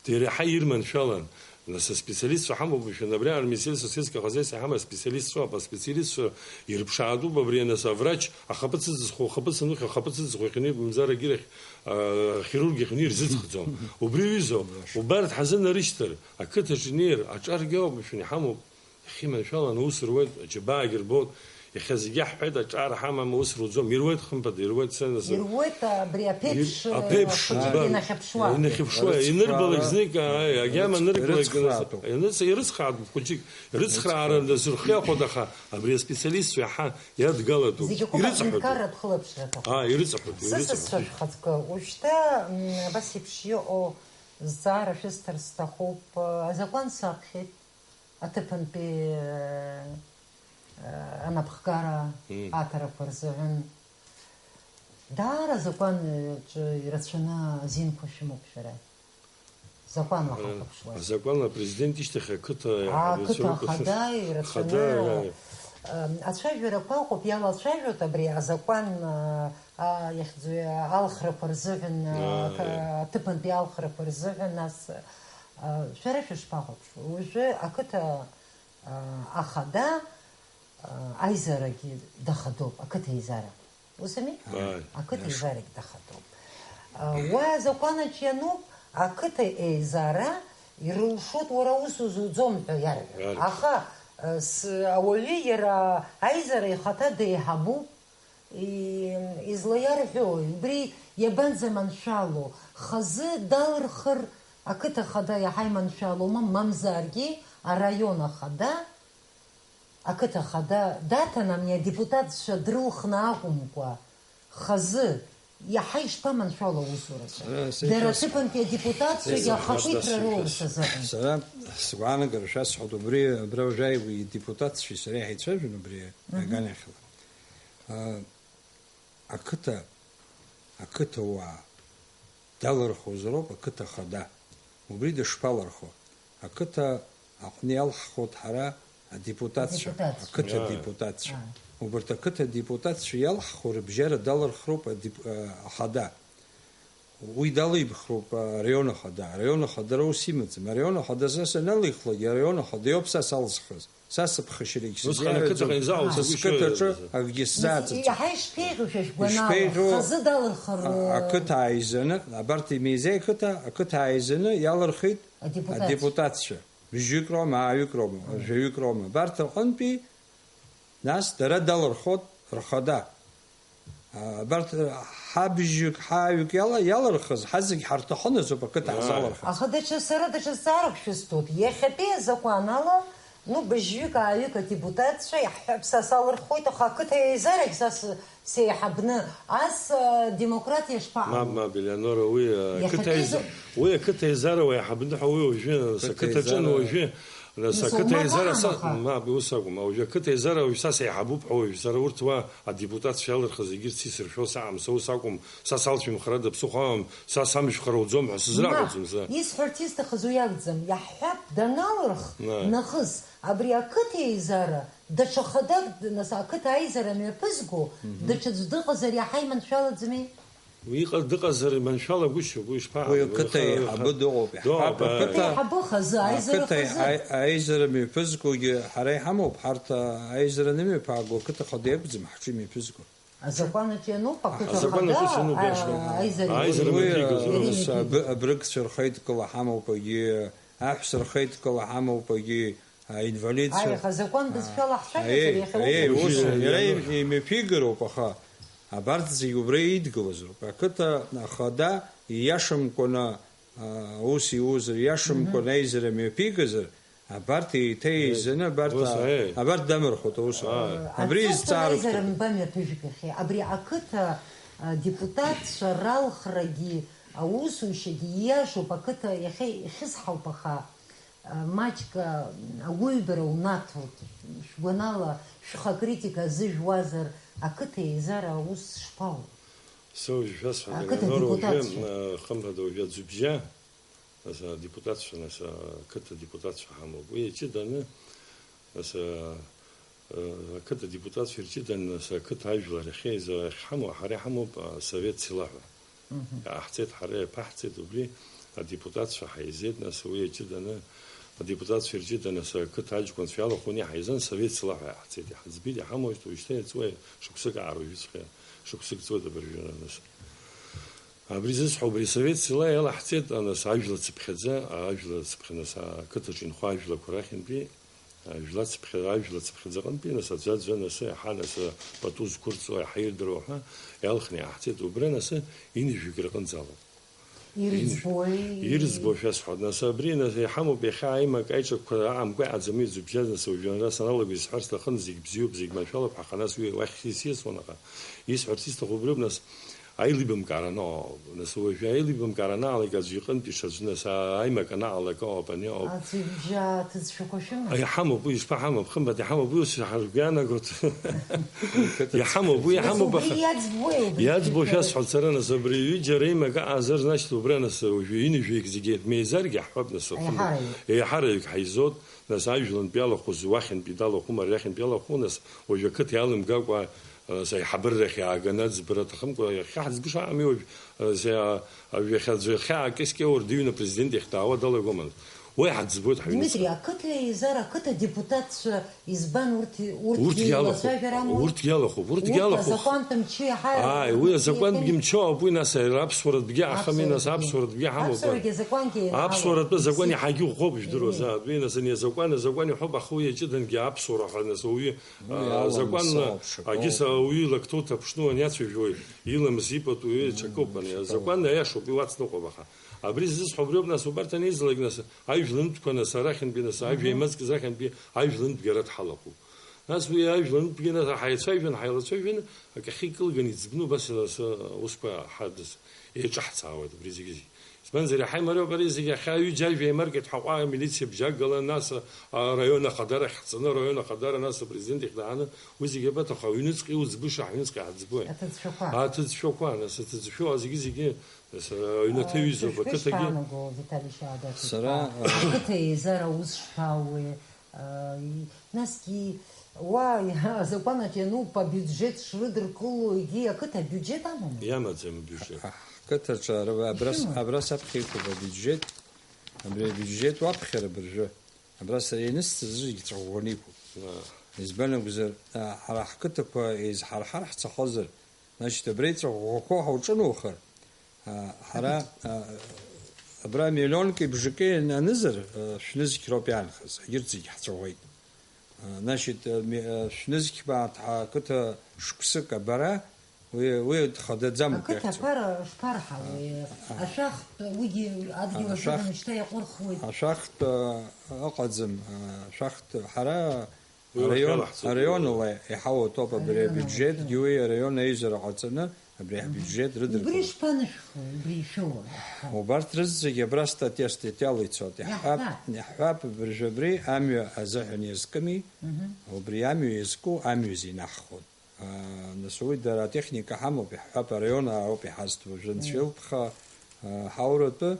иара иаҳа ирманшәалан. Нас аспециалистцәа ҳамоуп, мшәан, абри армиа сельсоседское хозяйство иҳамаз аспециалистцәоуп, аспециалистцәа ирыԥшаатәуп абри, нас аврач ахаԥыц ыҵызхуа, ахаԥыц анухьа, ахаԥыц ыҵызхуа иахьанеибамзар агьырахь, а, ахирург иахьану ирзыӡхӡом. Убри аҩызоуп. Убарҭ ҳазынарышьҭыр, ақыҭаҿы инеир, аҿаргьы ауп, мшәан, иҳамоуп. Иахьиманшәалан аус руеит, аџьабаагьы рбоит. Иахьа зегьы иаҳҳәеит, аҿар ҳамам, аус руӡом. Ируеит, хымԥада, ируеит, сцена саҿы. Ируеит абри аԥеиԥш, Ир-, аԥеиԥш, э, хәыҷык ба. Инахьыԥшуа. Инахьыԥшуа, Рыцхраара. Инырбалак знык, ааи, агьама Рыцх-, нырбалак, рыцхраатәуп. Ианыц-, ирыцхраатәуп хәыҷык. Рыцхраара Рыцхраара. Дазырхиахәоит, аха абри аспециалистцәа иаҳа иадгалатәуп. Зегьы акоуп, ирыцҳауп. Аҳәынҭқарратә хылаԥшра аҭахуп. Аа, ирыцҳауп, Сысасцәа ирыцҳауп. Шәхаҵкы, уажәшьҭа, м, абас еиԥш иҟоу зҵаара шәысҭар сҭахуп, азакәан саԥхьеит. Аҭыԥантәи, э, анапхгара Мм. аҭарақәа рзыҳәан даара азакәанаҿы ирацәаны азинқәа шәымоуп шәара. Закәанла Э, ҳахәаԥшуаз. Азакәан апрезидент ишьҭахь ақыҭа Аа, ақыҭа иҳалалцәа ахада рыхәаԥшра ирацәаны, хада, э, ацәажәарақәа ыҟоуп, иалацәажәоит абри азакәан, э, а, иахьӡу, алхрақәа рзыҳәан, а, Аа, ка-, э. аҭыԥантәи алхрақәа рзыҳәан, нас, а, шәара шәышԥахәаԥшуа? Уажәы ақыҭа, а, ахада, а, аизарагьы дахадоуп, ақыҭа еизара. Ус ами? Ааи. Ақыҭа Иашоуп. Еизарагь дахадоуп. А, уа азакәанаҿ иануп, ақыҭа еизара ирылшоит уара ус узуӡом ҳәа иарҳәо. Иарҳәо. Аха, а, с-, ауаҩы иара аизара ихаҭа деиҳабуп, И-, излаиарҳәои? Убри иабанӡаманшәало? Хазы далырхыр ақыҭа хада иаҳа иманшәалома, мамзаргьы араион ахада, ақыҭа хада даҭан ами адепутатцәа дрылхны акәымкәа, хазы иаҳа ишԥаманшәало аусурацәа? Э, Дара сеиқәшәаз. Аҭыԥантәи адепутатцәагьы Сеиқәшәаз. Ахақәиҭра роур сазыҟан. Сара сгәаанагара шәасҳәоит, убри абра уажәааигәа идепутатцәеи сареи ҳаицәажәон убри Мгм. аганахьала. А, ақыҭа, ақыҭауаа далырхуазароуп ақыҭа хада. Убри дышԥалырхо? Ақыҭа аҟны иалҳхуеит ҳара адепутатцәа, Адепутатцәа. Ақыҭа Иа. Адепутатцәа. Аҳ. Убарҭ ақыҭа адепутатцәа иалҳхуа рыбжьара далырхроуп адеп-, а, ахада. Уи далибхроуп араион ахада. Араион ахада ара ус имаӡам. Араион ахада са саналихлак, араион ахада иоуп са салзхыз. Са сыԥхашьарагь Усҟан сызиаҳәаӡом. Ақыҭаҟа изаҟоуҵо Са сыгәышьоит. Сқыҭаҿы акгьы сзааӡаӡом. Иаҳа ишԥеиӷьу шәа шәгәанала? Ишԥеиӷьу? Хазы далырхыр, А-, ақыҭа ааизаны, абарҭ имеизеи ақыҭа, ақыҭа ааизаны иалырхит Адепутатцәа. Адепутатцәа. Бжьҩык роума, ааҩык роума, Мм. жәаҩык роума. Абарҭ рҟынтәи, нас, дара далырхот рхада. А, абарҭ, ҳабжьҩык, ҳааҩык иала-, иалырхыз, ҳазегь ҳарҭахын азоуп ақыҭа Ааи. Ҳзалырхыз. Аха даҽа, сара даҽа зҵаарак шәысҭоит. Иахьатәи азакәан ала, ну, быжьҩык, ааҩык адепутатцәа иаҳҳәап, са салырхуеит, аха ақыҭа еизарагь са с-, сеиҳабны, ас, а, демократиа шԥаҟало? Мап, мап, Елеонора, уи, а, Иахьатәи ақыҭа еиза-, за- уи ақыҭа еизара уеиҳабны ҳәа уи уажәы, нас, Ақыҭа ақыҭаҿы еизара. Уажәы, нас, Нас, ақыҭа еизара са-, умаҳа, аха. Мап, ус акәым, уажәы ақыҭа еизара уажә са сеиҳабуп ҳәа уажәы, сара урҭ уа адепутатцәа иалырхыз егьырҭ сисыршәо саам, са ус акәым, са салшәымхрада ԥсыхәа амам, са самышәхрараӡом ҳәа сызраҳәаӡом, Мап, сара. Исҳәарц исҭахыз уи акәӡам, иаҳҳәап, даналырх, Наи. Нахыс, абри ақыҭа еизара, даҽа хадак, нас, ақыҭа аизара мҩаԥызго, Мгм. Даҽаӡә дыҟазар иаҳа иманшәалаӡами? Уи иҟа-, дыҟазар иманшәалагәышьоуп, уи ишԥаҟам? Уи ақыҭа Уи еиҳабы ха-, дыҟоуп, дыҟоуп, иаҳҳәап, аи-, ақыҭа, Ақыҭа еиҳабы хазы, аизара ақыҭа хазы. Аи-, аизара мҩаԥызгогьы ҳара иҳамоуп, ҳарҭ, а, аизара анымҩаԥааго, ақыҭа хада иакәӡам ҳҿы имҩаԥызго. Азакәанаҿ иануп, ақыҭа Азакәанаҿ хада, ус иануп, а, иашоуп. Аизара Аизара имҩаԥиго. Мҩаԥигозар. Иара Ус, ибжьы. Аб-, абрыгцәа рхеидкыла ҳамоуп, егьи аҳәса рхеидкыла ҳамоуп, егьи аинвалидцәа. Аиаха, азакәан бызшәала ҳцәажәозар, Аиеи, иахьа аиеи, усура. Ус, Ус, иара ианур. Им-, имҩаԥигара ауп, аха абарҭ зегьы убра идгылазароуп. Ақыҭа ахада ииашамкәаны, а, аус иузар, ииашамкәаны Мгм. Аизара мҩаԥигазар, абарҭ еиҭа Аиеи. Еизаны, абарҭ, Ус, а, аиеи. Абарҭ дамырхәоит аус. Ааи. Абри Аҵыхәтәан изҵаарахәҭоуп. Аизара мбамҩаԥыжәгахьеи? Абри ақыҭа, а, депутатцәа ралхрагьы, аусушьагьы ииашоуп, ақыҭа иахьа ихьысҳауп, аха Маҷк агәыҩбара унаҭоит, шәгәанала, шәхы акритика азыжәуазар, ақыҭа еизара аус шԥауа? Сэ уажә шәасҳәап, Ақыҭа Елеонора, уажәы, депутатцәа. Э, хымԥада, уажәы аӡҩыбжьа, нас, адепутатцәа, нас, ақыҭа адепутатцәа ҳамоуп. Уи иаҷыданы, нас, э, Ақыҭа депутатцәа ирҷыданы, нас, ақыҭа ажәлар иахьеизо, иахьҳамоу, ҳара иҳамоуп асовет села ҳәа. Иааҳҵеит, ҳара иаԥаҳҵеит, убри адепутатцәа ҳаизеит, нас, уи иаҷыданы, адепутатцәа ирҷыданы, нас, ақыҭа аҷкәынцәа иалахәын, иҳаизан, совет села ҳәа иаҳҵеит, иҳаӡбеит, иҳамоуижьҭеи уажәшьҭа иаҵуа шықәсык ааружьыҵәҟьа, шықәсык ҵуеит абыржәы, нас. Абри зысҳәо, убри асовет села иалаҳҵеит, нас, ажәла цыԥхьаӡа, ажәла цыԥхьа, нас, ақыҭаҿы инхо ажәлақәа рахьынтәи, Жәла цыԥхьа-, ажәла цыԥхьаӡаҟынтәи, нас, аӡәаӡәа, нас, иаҳа, нас, пату зқәырҵо, иаҳа ирдыруа ҳәа иалхны иааҳҵеит, убра, нас, инжәҩык рҟынӡа алоуп. Ирыӡбои? Ирыӡбо шәасҳәоит, нас, абри, нас, иҳамоуп иахьа аимак аиҿакқәа аҟамкәа иҟаӡам, иӡбжьаз, нас, уажәы ара саналаго исҳәар сҭахын, зегь бзиоуп, зегь машәалоуп, аха, нас, уи уахь исиасуан, аҟа исҳәарц исҭаху убриоуп, нас, Аилибамкаара анаҟа, нас, уажәы аилибамкаара анаалага аӡәы иҟынтә ишаӡәны, нас, аимак анаалага ауп, ани ауп. Аӡәыбжьа ҭыӡшәақәа шәымаз? Иҳамоуп уи, ишԥаҳамам, хымԥада иҳамоуп уи, ус ҳаргәы иаанагоит. Иҳамоуп уи, иҳамоуп, убри аха иаӡбуеи, убри иаӡбо шәасҳәап, сара, нас, абри ҩыџьа реимак аҟазар, значит, убра, нас, уажәы инжәҩык зегьы еидмеизаргьы иаҳҳәап, нас, хымԥада. Еиҳараҩык. Еиҳараҩык ҳаизоит. Нас, ажәлантәи иалахәыз уахьынтәи далахәым, ари иахьынтәи иалахәу, нас, уажәы ақыҭа иалымгакәа, нас, аиҳабыра рахь иааганы аӡбара аҭахымкәа, иахьа ҳаӡбыша ами уажә, нас, а, уажә иахьа аӡәы иахьа акьыскьа уардыҩны апрезидент иахь даауа далагома, нас? Уи ҳаӡбоит ҳаҩныҵҟа. Дмитри, ақыҭа еизара, ақыҭа депутатцәа избан урҭ, урҭгьы Урҭгьы алахәуп, еилацәажәар амуа? Урҭгьы алахәуп, урҭгьы Урҭ алахәуп. Азакәантә мчы иаҳа Ааи, уи азакәантәгьы мчоуп, уи, нас, аԥсуаратәгьы аҳхами, нас, Аԥсуаратәгьы. Аԥсуаратәгьы ҳамоуп. Аԥсуарагьы азакәангьы еилаҳауеит. Аԥсуаратәы азакәан Бзиа. Иаҳагьы ӷәӷәоуп, ижәдыруаз, Ии. Аатәы, нас, ани азакәан, азакәан иҳәоуп, аха уи иаҷыдангьы аԥсуара ҳәа, нас, ауаҩы, Уи а, алам азакәан, соуп, шаҟа агьыс ауаҩы лактоуҭ аԥшны уаниацәажәои, иламыс ипату, уи ҽакоуп, ани, Ҽакоуп. Азакәан аиашоуп, уи уацныҟәап, аха абри зысҳәо убриоуп, нас, убарҭ анеизалак, нас, ажәлантәқәа, нас, арахьынтәи, нас, ажәа Аҳа. Еимаҵкыз ахьынтәи, ажәлантәгьы ара дҳалахәуп. Нас уи ажәлантәгьы, нас, ҳаицәажәан, ҳаилацәажәаны, акахьы икылган иӡбны убас, нас, аусқәа ҳадыз еиҿаҳҵаауеит убри зегьы-зегьы. Избанзар, иаҳа имариоуп ари зегьы, иахьа ҩыџьа ажәа еимаркит ҳәа ҟәа, амилициа бжьагала, нас, араион ахадара ахьҳҵаны, араион ахадара, нас, апрезидент иахь дааны, уи зегьы абаҭаху, аҩныҵҟа иуӡбыша, ҳҩныҵҟа иаҳӡбои? Аҭыӡшәақәа. Аҭыӡшәақәа, нас, аҭыӡшәа зегьы-зегьы, нас, аҩнаҭа Ааи, ҩызоуп, шәа-, ақыҭагьы. Шәышԥаанагоз, Витали Шьаабаҭ-иԥа? Сара, а, Ақыҭа еизара аус шԥаауеи? Ааи, насгьы уа азакәанаҿ иануп абиуџьеҭ шрыдыркыло, егьи ақыҭа абиуџьеҭ амоума? Иамаӡам абиуџьеҭ. Ҳ-, ҳқыҭаҿы ара-, абра с-, Ишәымоу? Абра саԥхьа иқәуп абиуџьеҭ. Абри абиуџьеҭ уаԥхьар абыржәы. Абра сара ианысҵаз зегь ҵәаӷәӷәаны иқәуп. Уа. Избан акәзар, а, ҳара ҳқыҭақәа еизҳарҳар ҳцахозар, значит, абра иҵәаӷәӷәақәо ҳауҿыноухар, а, ҳара, а, абра миллионки бжаки анызар, а, шәнызқь роуп иаанхаз, егьырҭ зегь ҳҵәаӷәеит. А, значит, а, ми-, а, шәнызқь мааҭ ҳақыҭа шықәсык абара, Уи, уи дхадаӡам. Ақыҭа иахьцо. Аԥара шԥарҳауеи? А, а. Ашәахтә, уигьы адгьыл ашәах-, аҿы шәа иаҟәырхуеит. Ашәахтә, а, ыҟаӡам, а, ашәахтә, ҳара Уи араион, уахьалаҳҵо. Араионала иҳауа ҭоуп абри Араионала, абиуџьетгьы, уи араион аизара ҟаҵаны, абри Мгм. Абиуџьет рыдыркылоит. Убри шԥанышәхуеи, убри ишәоуа? Убарҭ рызегьы абра статиа, статиала ицоит. Иаҳҳәап, иаҳҳәап. Иаҳҳәап, абыржәы абри амҩа азыҳәан иазкыми, Мгм. Убри амҩа иазку амҩа изинаҳхуан. Аа, нас уи дара атехника ҳамоуп, иаҳҳәап, араион ауп иҳазҭо. Уажәы Анцәа илԥха, аа, ҳауратәы,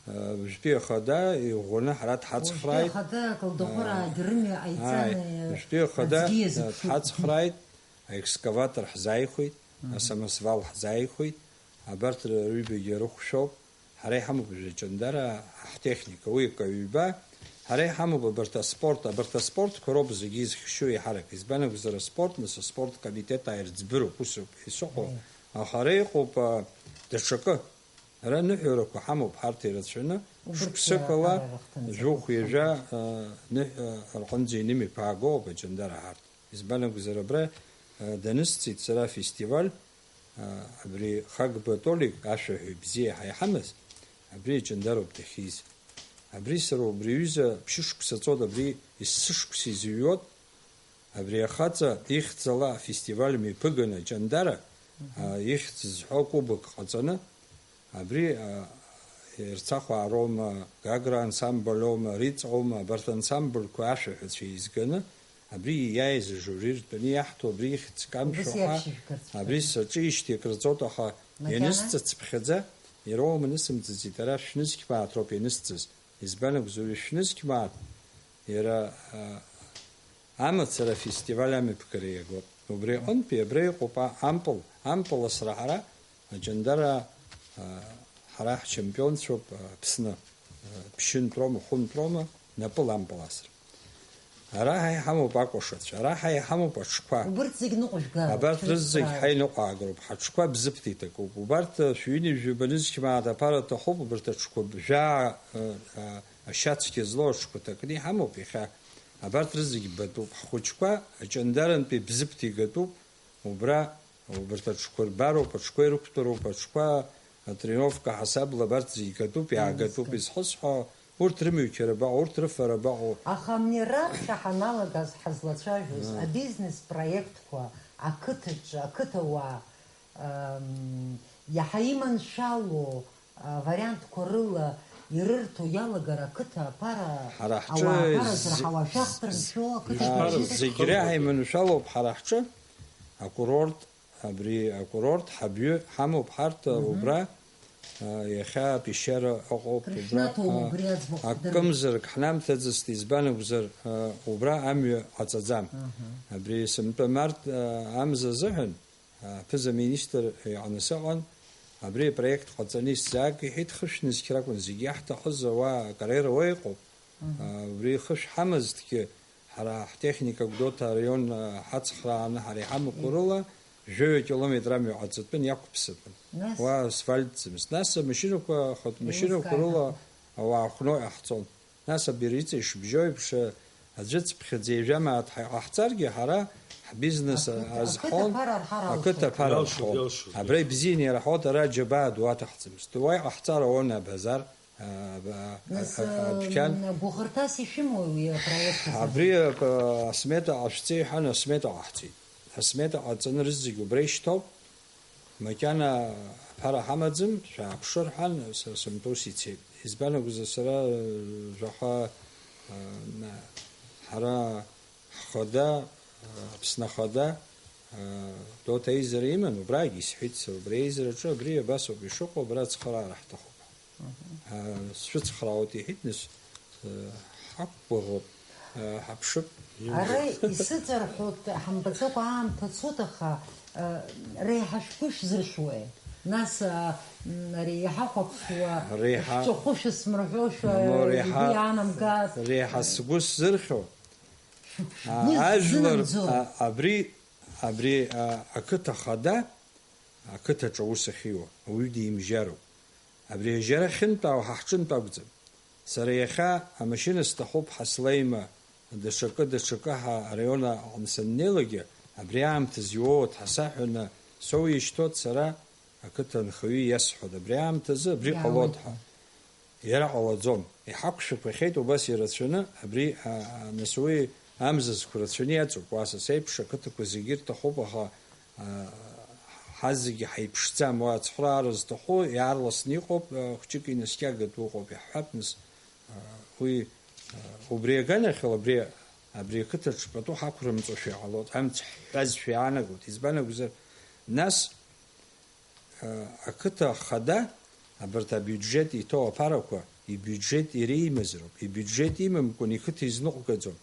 аа, Уажәтәи ахада иӷәӷәаны ҳара дҳацхрааит. Уажәтәи ахада аколдыхәыраагьы Аа, рымҩа ҟаиҵан, ааи, уажәтәи ахада, аӡәгьы иазыԥшуп. Дҳацхрааит, аекскаватор ҳзааихәеит, Мгм. Асамосвал ҳзааихәеит, абарҭ рыҩбагьы рыхәшәоуп. Ҳара иҳамоуп жәаҷандара ҳтехника, уи акы ҩба. Ҳара иҳамоуп абарҭ аспорт, абарҭ аспортқәа роуп зегьы изхьшьу еиҳарак. Избан акәзар, аспорт, нас аспорт комитет ааирӡбыроуп, усоуп исыҟоу. Мм. Аха ара иҟоуп, а, даҽакы. Ара аныҳәарақәа ҳамоуп ҳарҭ ирацәаны, Убырҭ шықәсыкала, ара рыхҭынҵақәа жәохә ҩажәа, рхынҳәит. А, ныҳәа рҟынӡа инымҩаԥаагоуп аҷандара ҳарҭ. Избан акәзар, абра, а, данысҵеит сара афестиваль, а, абри Хагба Толик, ашәаҳәаҩ бзиа ҳәа иҳамаз, абри аҷандароуп дахьиз. Абри сара убри аҩыза ԥшьышықәса ҵуеит, абри есышықәса изыҩуеит, абри ахаҵа ихьӡала афестиваль мҩаԥыганы аҷандара, Мгм. а, ихьӡ зҳәо кубок ҟаҵаны, Абри, а, Ерцахә Аарома, Гагра ансамбль аума, Риҵ аума, абарҭ ансамбльқәа ашәаҳәацәа еизганы, абри ииааиз ажури ртәаны иаҳҭо, абри ихьӡ камшәо Убас ҳәа, иаԥшьыжәгарц абри ҳәа. Саҿижьҭеи акрыҵоит, аха Макьана? Ианысҵацыԥхьаӡа, иара уама нысымҵыцит, ара шәнызқь мааҭ роуп ианысҵаз. Избан акәзар, шәнызқь мааҭ, иара, а, Амацара афестиваль амҩаԥгара иагоит. Убри аҟынтәи абра иҟоуп а-, ампыл, ампыл асра ҳара, аҷандара, а, ҳара ҳчампионцәоуп, а, Аԥсны, а, ԥшьынтә роума, хәынтә роума, напыл ампыл асра. Ара ҳа иҳамоуп акәашацәа, ара ҳа иҳамоуп аҽқәа. Убырҭ зегь ныҟәыжәгаароуп, Абарҭ рызегь ҳа иныҟәаагароуп, ҳаҽқәа бзыԥҭа иҭакуп. Убарҭ, а, шәҩынҩажәи баны зқьмаа аԥара аҭахуп, убарҭ аҽқәа бжәаа, а, а, ашьацқьа злоу аҽқәа ҭакны иҳамоуп иахьа. Абарҭ рызегь батәуп. Ҳхәыҷқәа аҷандарантәи бзыԥҭа игатәуп. Убра, убарҭ аҽқәа рбароуп, аҽқәа ирықәтәароуп, аҽқәа атренировка ҳасабла абарҭ зегь гатәуп, иаагатәуп изхысҳәо, урҭ рымҩқьара абаҟоу, урҭ рыфара абаҟоу. Аха абни раԥхьа ҳаналагаз ҳазлацәажәоз, Ыы. Абизнес проектқәа, ақыҭаҿы, ақыҭауаа, ам, иаҳа иманшәало, а, вариантқәа рыла ирырҭо иалагар ақыҭа аԥара, Ҳара ҳҿы ауаа аԥара з-, зраҳауа шәахтыр з-, мшәо ақыҭа Ҳа-, зегь реиҳа иманшәалоуп ҳара ҳҿы, акурорт, абри акурорт ҳабҩы ҳамоуп ҳарҭ, Мгм. Убра, а, иахьа апещера ыҟоуп, убра, Крышнаҭоума а, убри аӡбахә акымзарак ҳнамҭаӡацт, избан акәзар, а, убра амҩа ҟаҵаӡам. Аҳа. Абри сынтәа март, а, амза азыҳәан, Аԥыза-министр иҟны сыҟан, абри апроект ҟаҵаны исзааг, иҳәеит, хышә нызқь ракәын, зегь иаҳҭахыз ауаа акарьера уа иҟоуп. Мгм. А, убри хышә ҳамазҭгьы, ҳара ҳтехника Гәдоуҭа араион, а, ҳацхрааны ҳара иҳамақәо Мгм. рыла, жәаҩа километр амҩа ҟаҵатәын, иақәԥсатәын. Нас? Уа асфальтӡамызт. Нас амашьынақәа, ахатә машьынақәа Еилыскааит рыла аха. Ауаа хәноу иҟаҳҵон. Нас абри иҵеи шыбжьоу еиԥш, аӡәы цыԥхьаӡа ҩажәа мааҭ ҳа иҟаҳҵаргьы, ҳара ҳбизнес Ақыҭа, азҳәон, ақыҭа аԥара рҳар ақыҭа алшоит. аԥара Иалшоит, рҳәон. Иалшоит, Абра иалшоит. Ибзианы ирҳәоит, ара аџьабаа ду аҭахӡамызт. Уа иҟаҳҵар ауан абазар, а, а, а, Нас, а, адәқьан. М, гәыӷырҭас ишәымоу уи апроект азы? Абри, а, асмета ҟашәҵеи ҳәан, асмета ҟаҳҵеит. Асмета ҟаҵаны рызегь убра ишьҭоуп. Макьана аԥара ҳамаӡам, шәааԥшы рҳәан, сара сымтәа ус ицеит. Избан акәзар, сара, э, жәаха, э, на-, ҳара ҳхада, э, Аԥсны ахада, э, Гәдоуҭа аизара иман, убрагьы исҳәеит сара, убри аизараҿы абри абас ауп ишыҟоу, абра ацхыраара ҳҭахуп. Мгм. Э, сшәыцхраауеит, иҳәеит, нас, э, ҳақәгәыӷып, э, ҳаԥшып. Ара исыҵарҳәоит, ҳамбаӡакәа аамҭа цоит, аха, э, реиҳа шәгәы шәзырхьуеи? Нас, а, м, ари иҳахәаԥшуа Реиҳа шәҵәахәы шәысмырҳәошәа, Мамоу, реиҳа, игәы иаанамгаз. Реиҳа сгәы сзырхьуа, Шәгәы а, ажәлар, ззынамӡо. А, абри, абри, а, ақыҭа хада, ақыҭаҿы аус ахьиуа, ауаҩы димжьароуп. Абри ажьара ахьынтәаау ҳа ҳҿынтә акәӡам. Сара иахьа амашьына сҭахуп ҳа слеима, даҽакы, даҽакы ҳәа араион аҟны саннеилакгьы, абри аамҭазы иуоуеит ҳәа саҳәаны соуишьҭуеит сара, ақыҭа анхаҩы иасҳәоит, абри аамҭазы абри ҟалоит ҳәа. Иаауеит. Иара ҟалаӡом. Иҳақәшәақәахьеит убас ирацәаны, абри, а, а, нас уи амзызқәа рацәаны иаҵоуп, уа са сеиԥш ақыҭақәа зегьы ирҭахуп, аха, а, ҳазегьы ҳаиԥшӡам, уа ацхәраара зҭаху иаарласны иҟоуп, а, хәҷык инаскьагатәу ыҟоуп, иаҳҳәап, нас, а, уи, а, убри аганахьала, абри, абри ақыҭаҿы пату ҳақәрымҵошәа иҟалоит, амц ҳҳәазшәа иаанагоит, избан акәзар, нас, Ақыҭа ахада абарҭ абиуџьет иҭоу аԥарақәа ибиуџьет иреимазароуп, ибиуџьет имамкәан иқыҭа изныҟәгаӡом.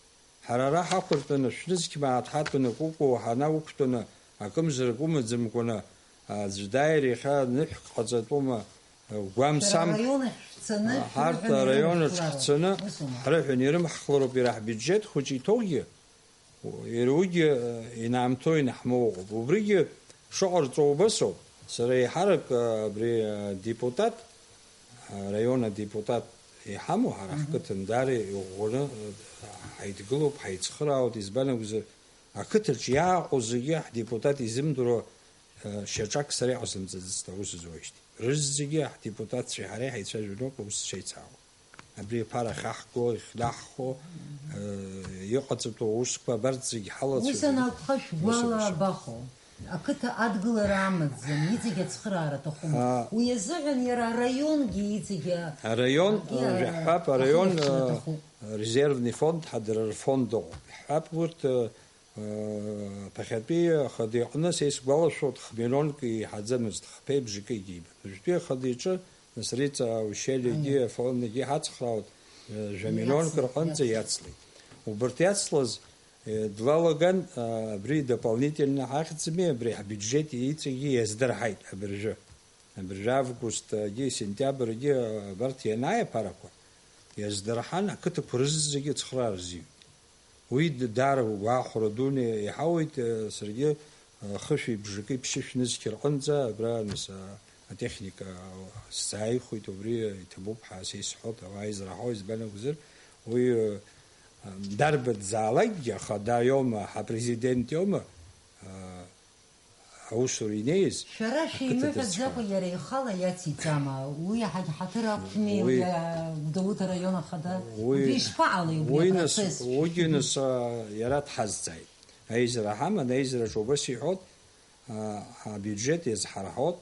Ҳара ара ҳақәыртәаны, шәнызқь мааҭ ҳатәаны, кәыкәуа ҳанақәтәаны, акымзарак умаӡамкәаны, аӡә дааир иахьа ныҳәк ҟаҵатәума, гәамсам, Шәара араион ахь шәцаны, ҳарҭ шәрыҳәон араион аҿы ирымхлароуп. Ҳцаны Усума? Ҳрыҳәон ирымхлароуп, иара ҳбиуџьет хәыҷы иҭоугьы, Иара уигьы, э, инаамҭоу инаҳмоуа ыҟоуп. Убригьы шыҟарҵо убасоуп. Сара еиҳарак, э, абри, э, депутат, э, араион адепутат иҳамоу ҳара Мгм. ҳқыҭан даара иӷәӷәаны, э, ҳаидгылоуп, ҳаицхыраауеит, избан акәзар, ақыҭаҿ иааҟоу зегьы ҳдепутат изымдыруа, э, шьаҿак сара иҟасымҵаӡацт аус зуеижьҭеи. Рызегьы ҳдепутатцәеи ҳареи ҳаицәажәаноуп аус шеицаауа. Абри аԥара ахьаҳго, ихнаҳхо, э, иҟаҵатәу аусқәа абарҭ зегь ҳалацәажәон. Ус анакәха, шәгәалабахо, ақыҭа адгылара амаӡам, иҵегь ацхыраара аҭахума? А. Уи азыҳәан иара араионгьы иҵегь а-, Араион, акгьы, э, жәаҳҳәап, араион, ахылаԥшра э, аҭахуп. Резервный фонд, ҳа дара рфонд ыҟоуп. Иаҳҳәап, урҭ, э, Ԥахьатәи ахада иҟны, са исгәалашәоит, хмиллионк еиҳаӡамызт, хԥеи бжаки егьибан. Уажәтәи ахада иҿы, нас, Риҵа Ушьелиагьы, Аиа. Афондгьы ҳацхраауеит, э, жәа миллионк Иацлеит, рҟынӡа иацлеит. Иацлеит. Убырҭ иацлаз, Э, длалаган, а, абри дополнительно ҳахьӡми, абри ҳбиуџьети иҵегьы иаздырҳаит абыржәы. Абыржәы августгьы, сентиабргьы, а, абарҭ ианааи аԥарақәа, иаздырҳан, ақыҭақәа рызегьы ацхыраара рзиуит. Уи д-, даара угәахәара дуны иҳауеит, э, саргьы, э, хышәи бжаки ԥшьышә нызқь рҟынӡа, абра, нас, а, атехника сзааихәеит, убри иҭабуп ҳәа са исҳәоит, ауаа израҳауа, избан акәзар, уи, э, дарбанзаалакгьы ахада иоума, ҳапрезидент иоума, э, аусура инеиз, Шәара ақыҭа шәиныҳәаӡакәа дазхьан. Иара ихала иациҵама? Уи ҳа-, ҳаҭыр ақәми, Уи, уи, а, Гәдоуҭа араион ахада? Уи, Убри ишԥаҟалеи убри уи нас, апроцесс? Уигьы нас, а, иара дҳазҵааит. Аизара ҳаман, аизараҿы убас иҳәот, а, абиуџьет иазҳарҳот,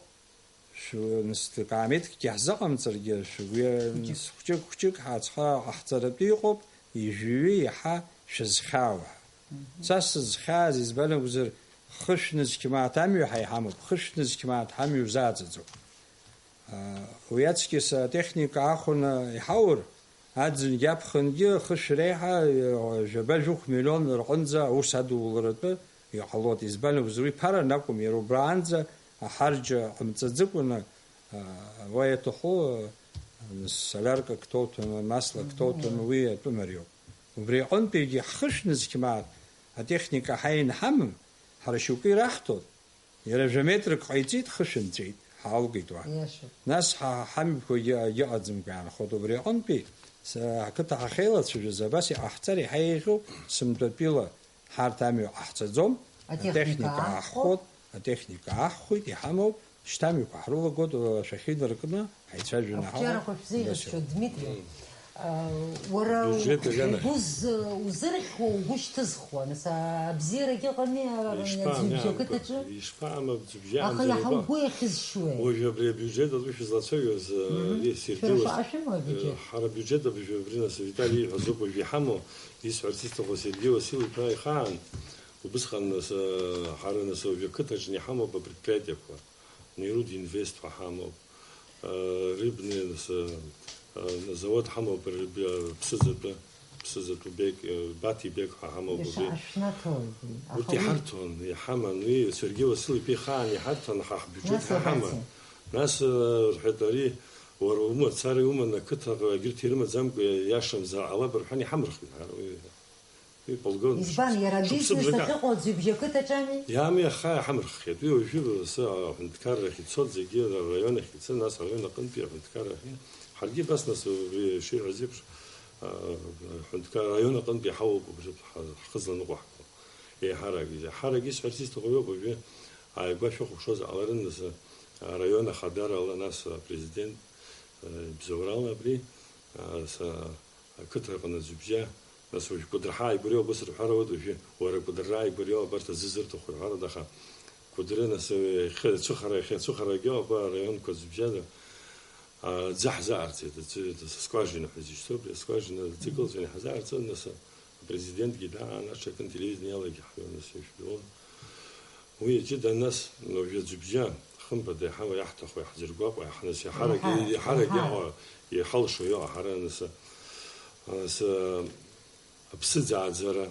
шәы-, нас каамеҭкгьы ҳзыҟамҵаргьы, шәгәы-, Хәҷык. Нас хәҷык-хәҷык ҳацха-, ҳахҵаратәы иҟоуп, ижәҩы иаҳа шәызхьаауа. Мгм. Са сызхьааз, избан акәзар, хышә нызқь мааҭ амҩа ҳа иҳамоуп, хышә нызқь мааҭ ҳамҩа узааӡаӡом. Уи аҵкьыс атехника аахәаны иҳаур, аӡынгьы аԥхынгьы хышә реиҳа, жәаба-жәохә миллион рҟынӡа аус адуларатәы иҟалоит. Избан акәзар, уи ԥаран акәым, иара убраанӡа аҳарџьа ҟамҵаӡыкәаны, уа иаҭаху, соляркак ҭоуҭәаны, маслак ҭоуҭәаны, уи атәы мариоуп. Убри аҟынтәигьы ҳхышә нызқь мааҭ атехника ҳаин ҳамам, ҳара шьоукы ираҳҭоит. Иара жәаметрак ҟаиҵеит, хышә нҵәеит, ҳаалгеит уа. Иашоуп. Нас ҳа, ҳамҩақәагьы агьыҟаӡамкәа иаанхоит. Убри аҟынтәи, са, ақыҭа ҳахьеилацәажәоз, абас иҟаҳҵар иаҳа еиӷьуп, сымтәатәила ҳарҭ амҩа ҟаҳҵаӡом, Атехника атехника аҳхәоит. Аҳхәоит, атехника аҳхәеит, иҳамоуп, шьҭа амҩақәа ҳрылагоит, шәахьеиларкны, ҳаицәажәаны ҳаҟоуп. Ақәҿиарақәа шәзеиӷьасшьоит, Дмитри. Мм. Уара Бюджет агана. Угәы з-, узырхьуа, угәы шьҭызхуа, нас, абзиарагь ыҟами, а, Ишԥа-, аӡәы ибжьы ақыҭаҿы? Ишԥаҟам, аӡәы ибжьы Аха аамҵаҩ иаҳа иҟам. Угәы иахьызшьуеи? Уажәы абри абиуџьет аҿы шәызлацәажәоз, Мгм. Сергеи Шәара ус-, шаҟа шәымоу абиуџьет? Ҳара абиуџьет абжьы абри, нас, Витали ииҳәаз ауп уажәы иҳамоу, исҳәарц исҭаху Сергеи Васил-иԥа ихаан, убысҟан, нас, ҳара, нас, уажәы ақыҭаҿы иҳамоуп апредприятиеқәа. Нирудинвест ҳәа ҳамоуп, э, Рыбный, э, э, завод ҳамоуп, Рыб-, э, Ԥсыӡатәы, Ԥсыӡатәы Бег, э, Бати Бег ҳәа ҳамоуп Иаша убри. Ашәнаҭоуп, Урҭ аха уи иҳарҭон, иҳаман, уи Сергеи Васил-иԥа ихаан иҳарҭон, ҳа ҳбиуџьет Нас ҳа ҳаман. абрати? Нас, э, рҳәеит, ари уара умацара иуман ақыҭаҟа, егьырҭ ирымаӡамкәа иашамзар ҟалап рҳәан, иҳамырхит ҳара уи. Уи полгон Избан, иара шықәсык бизнес зыҟа- ахьыҟоу аӡәы ибжьы ақыҭаҿами? Иами, аха иҳамырххьеит. Уи уажәы сы аҳәынҭқаррахь ицоит зегьы, араион ахь ицон, нас араион аҟынтәи аҳәынҭқаррахь. Ҳаргьы абас, нас, уи шиҳәаз еиԥш, а, аҳәынҭқар-, араион аҟынтәи ҳауп убри ҳа-, ҳхызланыҟәо ҳгәы. Еиҳарак, еиҳарак исҳәарц исҭаху иоуп, уажәы ааигәа шәыхәаԥшуазар ҟаларын, нас, араион ахадарала, нас апрезидент, а, ибзоурала абри, а, са-, Ақыҭа аҟны аӡә ибжьа, нас уажә Кәыдры ҳааигәара иоуп, ус рҳәар ауеит, уажәы уара Кәыдры ааигәара иоуп, абарҭ азы зырҭаху рҳәарада, аха Кәыдры, нас, иахьа ацәыхара, иахьа ацәыхарагьы ауп, араионқәа зыбжьада, а, аӡы ҳзаарҵеит, аӡы, скважина ҳәа зышьҭоу, абри аскважина аӡы кылҵәаны иҳзаарҵон, нас, апрезидентгьы даан, аҽакын телевидение иалагьы ҳҩон, нас, ишәдыруан. Уи аҷыда, нас, уажәы аӡәыбжьа, хымԥада, иаҳа иаҳҭаху, иаҳзыргәаҟуа, иаҳ-, нас, иаҳарак, Иаҳа, иаҳарак иаҳа. иаҟоу, иҳалшо иҟоу ҳара, нас, нас, аԥсыӡ ааӡара,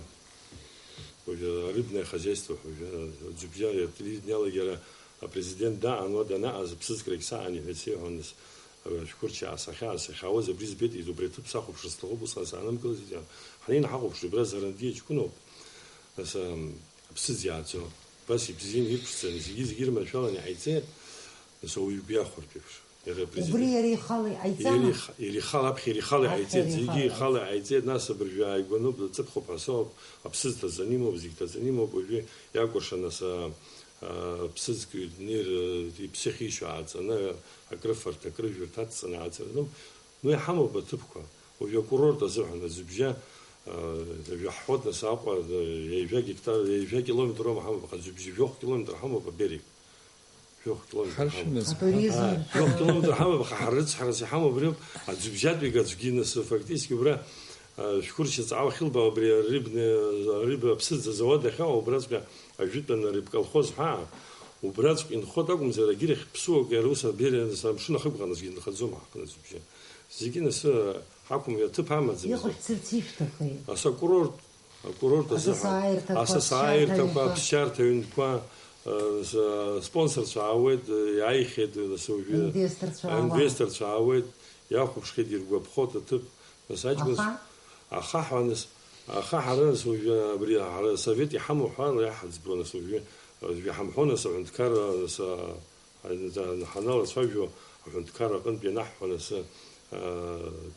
уажәы арыбное хозяйство ҳәа, уажәы аӡәыбжьа, ателевидение алагьы ара апрезидент даан, уа данааз аԥсыӡкрагь саан, иҳәеит, сеиҳәон, нас, ашәқәырчаа сахьаа-, сахьаауаз абри збеит, убри аҭыԥ сахәаԥшыр сҭахуп, усҟан саанымгылазеит, ҳан, инаҳахәаԥшуеит, абра Зарандиа ҷкәыноуп, нас, ам, Аԥсыӡ иааӡо, убас ибзианы иԥшӡаны, зегьы-зегьы ирманшәаланы иҟаиҵеит, нас ауаҩы игәы иахәартә еиԥш. Иара апрезидент. Убри иара ихала иҟаиҵама? Иара иха-, иара ихала, аԥхьа иара ихала Аԥхьа иҟаиҵеит, иара зегьы ихала ихала иҟаиҵеит. Иҟаиҵеит, нас абыржәы ааигәаны бҵыԥхоуп ҳәа соуп, аԥсыӡ ҭаҵаны имоуп, зегь ҭаҵаны имоуп, уажәы иакәыршан, нас, а, а, ԥсыӡк ҩнеир, э, иԥсы ахьишьо ааҵаны, акрыфарҭа, акрыжәырҭа адҵаны ааҵараны, Ну, иҳамоуп аҭыԥқәа. Уажәы акурорт азыҳәан аӡәыбжьа, а, жәаҳҳәоит, нас, Аҟәа, а, ҩажәа гектар, ҩажәа километр аума ҳамоуп, аха аӡәыбжьы жәохә километр ҳамоуп аберег. Жәохә километр ҳамоуп. Ҳаршәымыз. Атуризм. А, жәохә километр ҳамоуп, аха ҳарыцҳарас иҳамоуп абри ауп, аӡәыбжьатәигьы аӡәгьы, нас, фактически убра, а, Шәқәырча ҵаауа ахьылбаау абри арыбны, арыба аԥсыӡ азауад ахьаҟоу убраҵәҟьа ажәытәан арыбколхоз ҳәа, убраҵәҟьа инхоит акәымзар, агьырахь ԥсуак иара ус абериа, нас, амшын ахықәҟьаназгьы инхаӡом ҳаҟны аӡәыбжьы. Зегьы нас, ҳақәым, аҭыԥ амаӡам. Иҟашәҵарц ишәҭахи? Ас акурорт Акурорт азыҳәан асасааирҭақәа, асасааирҭақәа, аԥсшьарҭа аҩнқәа, аԥсшьарҭа ҩнқәа, э, с-, спонсорцәа аауеит, э, иааихьеит, э, нас уажәы инвесторцәа аауеит. Инвесторцәа аауеит, иахәаԥшхьеит, иргәаԥхоит аҭыԥ, нас аҷкәынцәа. Аха? Ахаҳә, нас, аха ҳара, нас уажәы абри ҳара асовет иҳамоу ҳәа иаҳӡбо, нас уажәы, уажәы иҳамҳәо, нас аҳәынҭқарра, нас, а, Ҳаналацәажәо, аҳәынҭқарра аҟынтә ианаҳҳәо, нас, аа,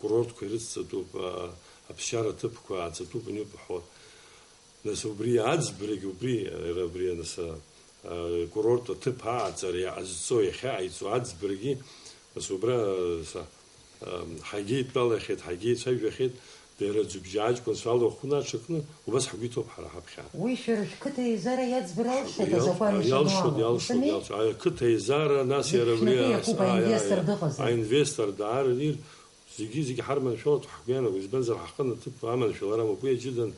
курортқәа ирыцҵатәуп, аа, аԥсшьара ҭыԥқәа ааҵатәуп аниуп ҳәа. Нас убри аӡбарагь убри, иара абри, нас, аа, курорт аҭыԥ ааҵара иҟазҵо, иахьааиҵо аӡбарагьы, нас, убра, са, аа, ҳагьеидтәалахьеит, ҳагьеицәажәахьеит, Дара аӡҩыбжьа аҷкәынцәа алахәны аҽакны, убас ҳгәы иҭоуп ҳара ҳаԥхьа. Уи шәара шәқыҭа еизара иаӡбар алшоит, иал-, азакәан иалшоит, ишанаало, иалшоит, ишами? Иалшоит. Аиа, қыҭа еизара, нас иара абри шәнапы а-, иакуп, аиа, аинвестор аиа, дыҟазар. Аинвестор даара ир, зегьы, зегьы ҳарманшәалоуп, ҳгәы иаанагоит, избанзар, ҳҟынтә ҭыԥ аманшәаларам, уи аҷыдан,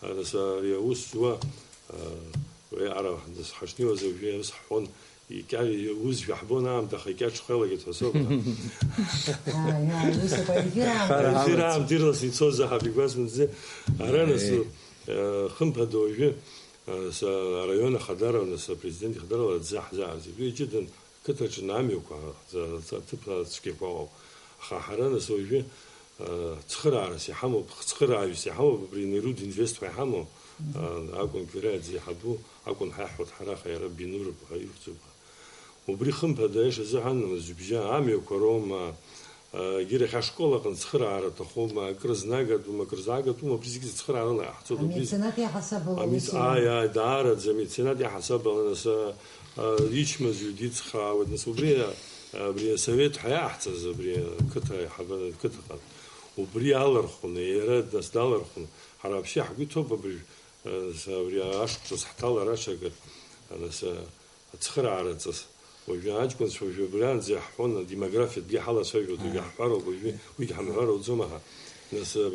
а, нас, ари аус зуа, а, уи ара, нас, ҳашнеиуаз, уажәы ус ҳҳәон, Икьа-, ус жәаҳбон аамҭа, аха икьаҿхелагеит ҳәа соуп. Ааи, ааи, усоуп, аефир аамҭа. Аефир аамҭа ирласны ицозаап, игәасымҭаӡеи. Ара нас, Еи. э, хымԥада уажәы, э, са-, араион ахадара, нас апрезидент ихадарала аӡы ҳзаазеит. Уи ҷыдан қыҭаҿы амҩақәа, ҳза-, ҳза-, ҭыԥ цәгьақәа ыҟоуп. Аха ҳара нас уажәы, э, цхыраарас иҳамоуп, цхырааҩыс иҳамоуп, абри Нерудин Инвест ҳәа иҳамоу, Мгм. э, акәын Квираиаӡе иҳабу, акәын ҳәа иаҳҳәоит ҳара, аха иара Бинур ҳәа ихьӡуп. Убри хымԥада, аиаша азыҳәан, зыбжьа амҩақәа роума, егьырахь ашкол аҟны цхыраара аҭахума, акры знагатәума, акры знагатәума, абри зегьы зыцхыраарыла иҟаҳҵоит. Убри з-, Амеценат иаҳасабала амец-, ус ауеит. Ааи, ааи, даараӡа амеценат иаҳасабала, нас, а, а, ичмазаҩ дицхраауеит, нас убри, а, абри асовет ҳәа иаҳҵаз, абри ақыҭа аиҳабы, ақыҭаҟны. Убри алархәны, иара, нас, далархәны, ҳара вообще ҳгәы иҭоуп абри, а, с-, абри ашықәсас ҳҭалар аҽакы, а, нас, а, Ацхыраара ҵас. Уажәы аҷкәынцәа уажәы абриаанӡа иаҳҳәон, адемографиатәгьы ҳалацәажәоит, уажәы Ааи. Иаҳҳәароуп, уажәы уигьы ҳамҳәар ауӡом, аха, нас, э,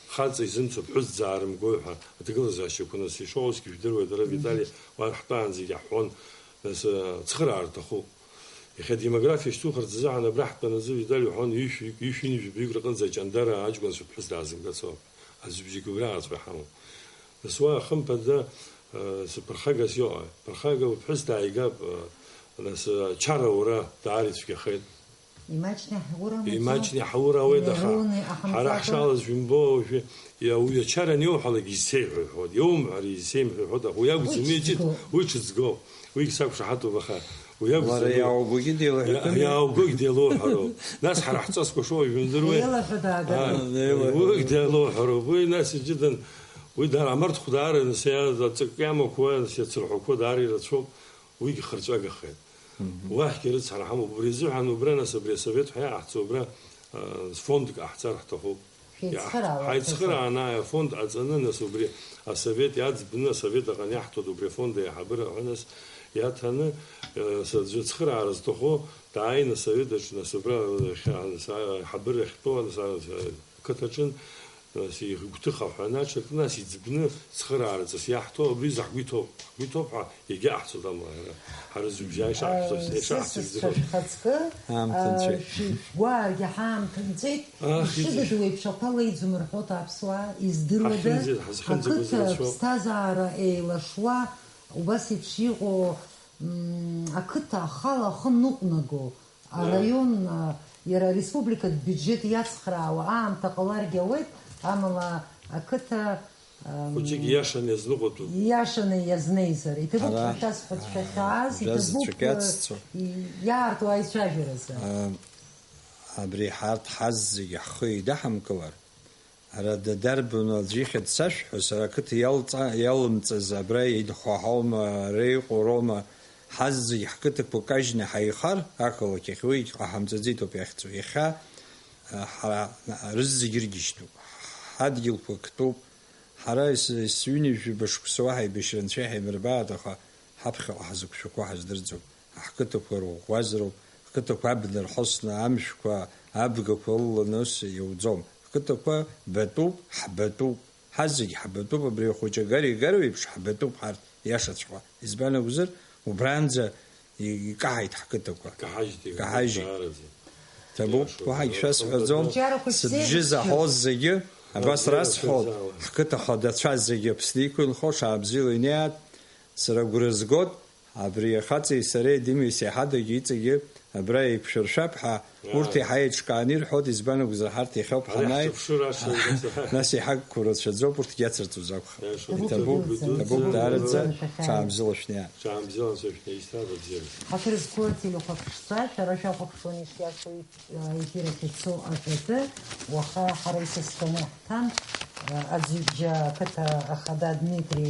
хаҵа изымцо ԥҳәыс дзаарымгои ҳәа аҭагылазаашьақәа, нас, ишыҟоу усгьы жәдыруеит, ара Витали уа ҳтәаанӡагьы иаҳҳәон, нас, э, ацхыраара рҭахуп. Иахьа адемографиа шьҭухырц азыҳәан абра ҳтәаны аӡәы Витали иҳәон, ҩышәи, ҩышәи ҩынҩажәи баҩык рҟынӡа аҷандара аҷкәынцәа ԥҳәыс даазымгаӡо. Аӡәыбжьык убриаҟаҵәҟьа ҳамоуп. Нас уа, хымԥада, э, сыԥырхагас иҟои? Ԥырхага уԥҳәыс дааигап, э, нас, э, ачара ура даара ицәгьахеит. Имаҷны иаҳурамызт. Имаҷны иаҳура ауеит, аха Иаруны иҟаҳамҵакәа. Ҳара ҳшалаз жәымбо уажәы, иа-, уи ачара аниуҳәалак изсеиҳәо иҳәот, иаумҳәар изсеимҳәо иҳәот, аха уи акәӡам, Уи уи ҿыц-, ҿыцгоуп. Уи ҿыцгоуп. Уигь сақәшаҳаҭуп, аха уи акәӡам, Лара уи иааугогьы деилаҳәатәым. Иа-, иааугогь деилоуҳәароуп. Нас ҳара ҳҵасқәа шоуа жәындыруеи? Еилаҳәа даагар. А, Еилаҳәа. Уигь деилоуҳәароуп. Уи нас иҷыдан, уи дара амарҭхә даара, нас, иа-, аҵакы иамақәа, нас, иацырҳәақәо даара ирацәоуп. Уигь хырҵәагахеит. Мгм. Уахьгьы рыцҳара ҳамоуп. Убри азыҳәан убра, нас, абри асовет ҳәа иаҳцо убра, а, фондк ҟаҳҵар ҳҭахуп. Шәеицхыраауа Ҳаицхырааны, ааи, афонд ҟаҵаны, нас, убри асовет иаӡбны, асовет аҟны иаҳҭоит, убри афонд аиҳабыра ҳәа, нас, иаҭаны, э, са-, аӡәы ацхыраара зҭаху дааины асовет аҿы, нас, убра, э, хьа-, нас, аиҳабыра ахьтәоу, нас, а-, ақыҭаҿын, нас, игәҭыха ҳәа анаҽак, нас, иӡбны цхыраараҵас иаҳҭо, абри заҳ гәы иҭоуп, ҳгәы иҭоуп ҳәа, Егьаҳцоит амла ара. Ҳара зыбжьа ишаҳцо, Сэ ишаҳцо сцәа жәдыруеит. Шәхаҵкы, Аамҭа нҵәеит. Шәи-, шәгәааргьы ҳаамҭа нҵәеит, Ах, ишыдыдуа иҵегь. Еиԥш ақәа леиӡом рҳәоит аԥсуаа, издыруада, Ҳахьынӡа-, ҳазхьынӡагоз ақыҭа рацәоуп. Ԥсҭазаара еилашуа, убас еиԥш иҟоу, м, ақыҭа ахала ахы ныҟәнаго, Араион, а, иара ареспубликатә биуџьет иацхраауа аамҭа ҟаларгьы ауеит, амала ақыҭа, ам, Хәыҷык ииашаны иазныҟәатәуп. Ииашаны иазнеизар, иҭабуп Ара, ҳәа шәасҳәоит, а, шәахьааз, жәа иҭабуп, заҵәык а, иацҵо. И-, иаарту аицәажәаразы. А, абри ҳарҭ ҳазегьы ҳхы еидаҳамкылар, Ара дадарбану аӡә ихьӡ сашәҳәо, сара ақыҭа иалҵа-, иалымҵыз абра инхо ҳаума, ара иҟоу роума, ҳазегь ҳқыҭақәа кажьны ҳаихар, ақалақь ахь уигь ҟаҳамҵаӡеит ауп иахьӡу. Иахьа, а, ҳара, а, рызегь ыргьежьтәуп, ҳадгьылқәа ктәуп, ҳара ес-, есҩынҩажәаба шықәса уаҳа еибашьра анцәа иҳаимырбааит, аха ҳаԥхьаҟа ҳзықәшәақәо ҳаздырӡом. Ҳқыҭақәа рӷәӷәазароуп, ҳқыҭақәа абна рхысны амшәқәа, абгақәа ылаланы ус иауӡом. Ҳқыҭақәа батәуп, ҳбатәуп. Ҳазегь ҳбатәуп, абри ахәыҷы Гари Гаро иеиԥш ҳбатәуп ҳарҭ, иашаҵәҟьа. Избан акәзар, убранӡа и-, икаҳаит ҳқыҭақәа. Икаҳажьит, икаҳажьит. Икаҳажьит. Даараӡа. Ҭабуп, иашоуп, уаҳагь иашоуп. Шәасҳәаӡом. Бџьарақәа сыбжьы шәзеиԥшым. Заҳоз зегьы, Абас расҳәоит, ҳқыҭа ҳәа дацәаз зегьы Аԥсны иқәынхо ҽаабзиала инеиааит. Сара агәра згоит, абри ахаҵеи сареи Димеи Сеиҳадагьы иҵегьы абра еиқәшәыршәап ҳәа, урҭ еиҳа еиҿкааны ирҳәоит, избан акәзар, ҳарҭ иахьоуп ҳанааи, нас еиҳа агқәа рацәаӡоуп, урҭгьы ацырҵоз акәхап. Иҭабуп, иҭабуп даараӡа, ҽаабзиала шәнеи. Ҽаабзиала шәнеи, исҭаб абзиара. Ҳаҭыр зқәу ателехәаԥшцәа, шәара шәахәаԥшуан ишиашоу. Аефир ахь ицо аҳәатәы, уаха ҳара исызҭоны ҳҭан, аӡҩыбжьа ақыҭа ахада Дмитри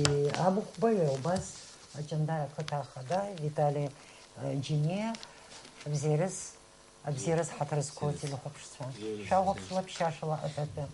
Абыхәба, иара убас Аҷандара ақыҭа ахада Витали Џьениа, абзиараз, абзиараз ҳаҭыр зқәу ателехәаԥшцәа. Шәахәаԥшла ԥшьашала аҳәатәы.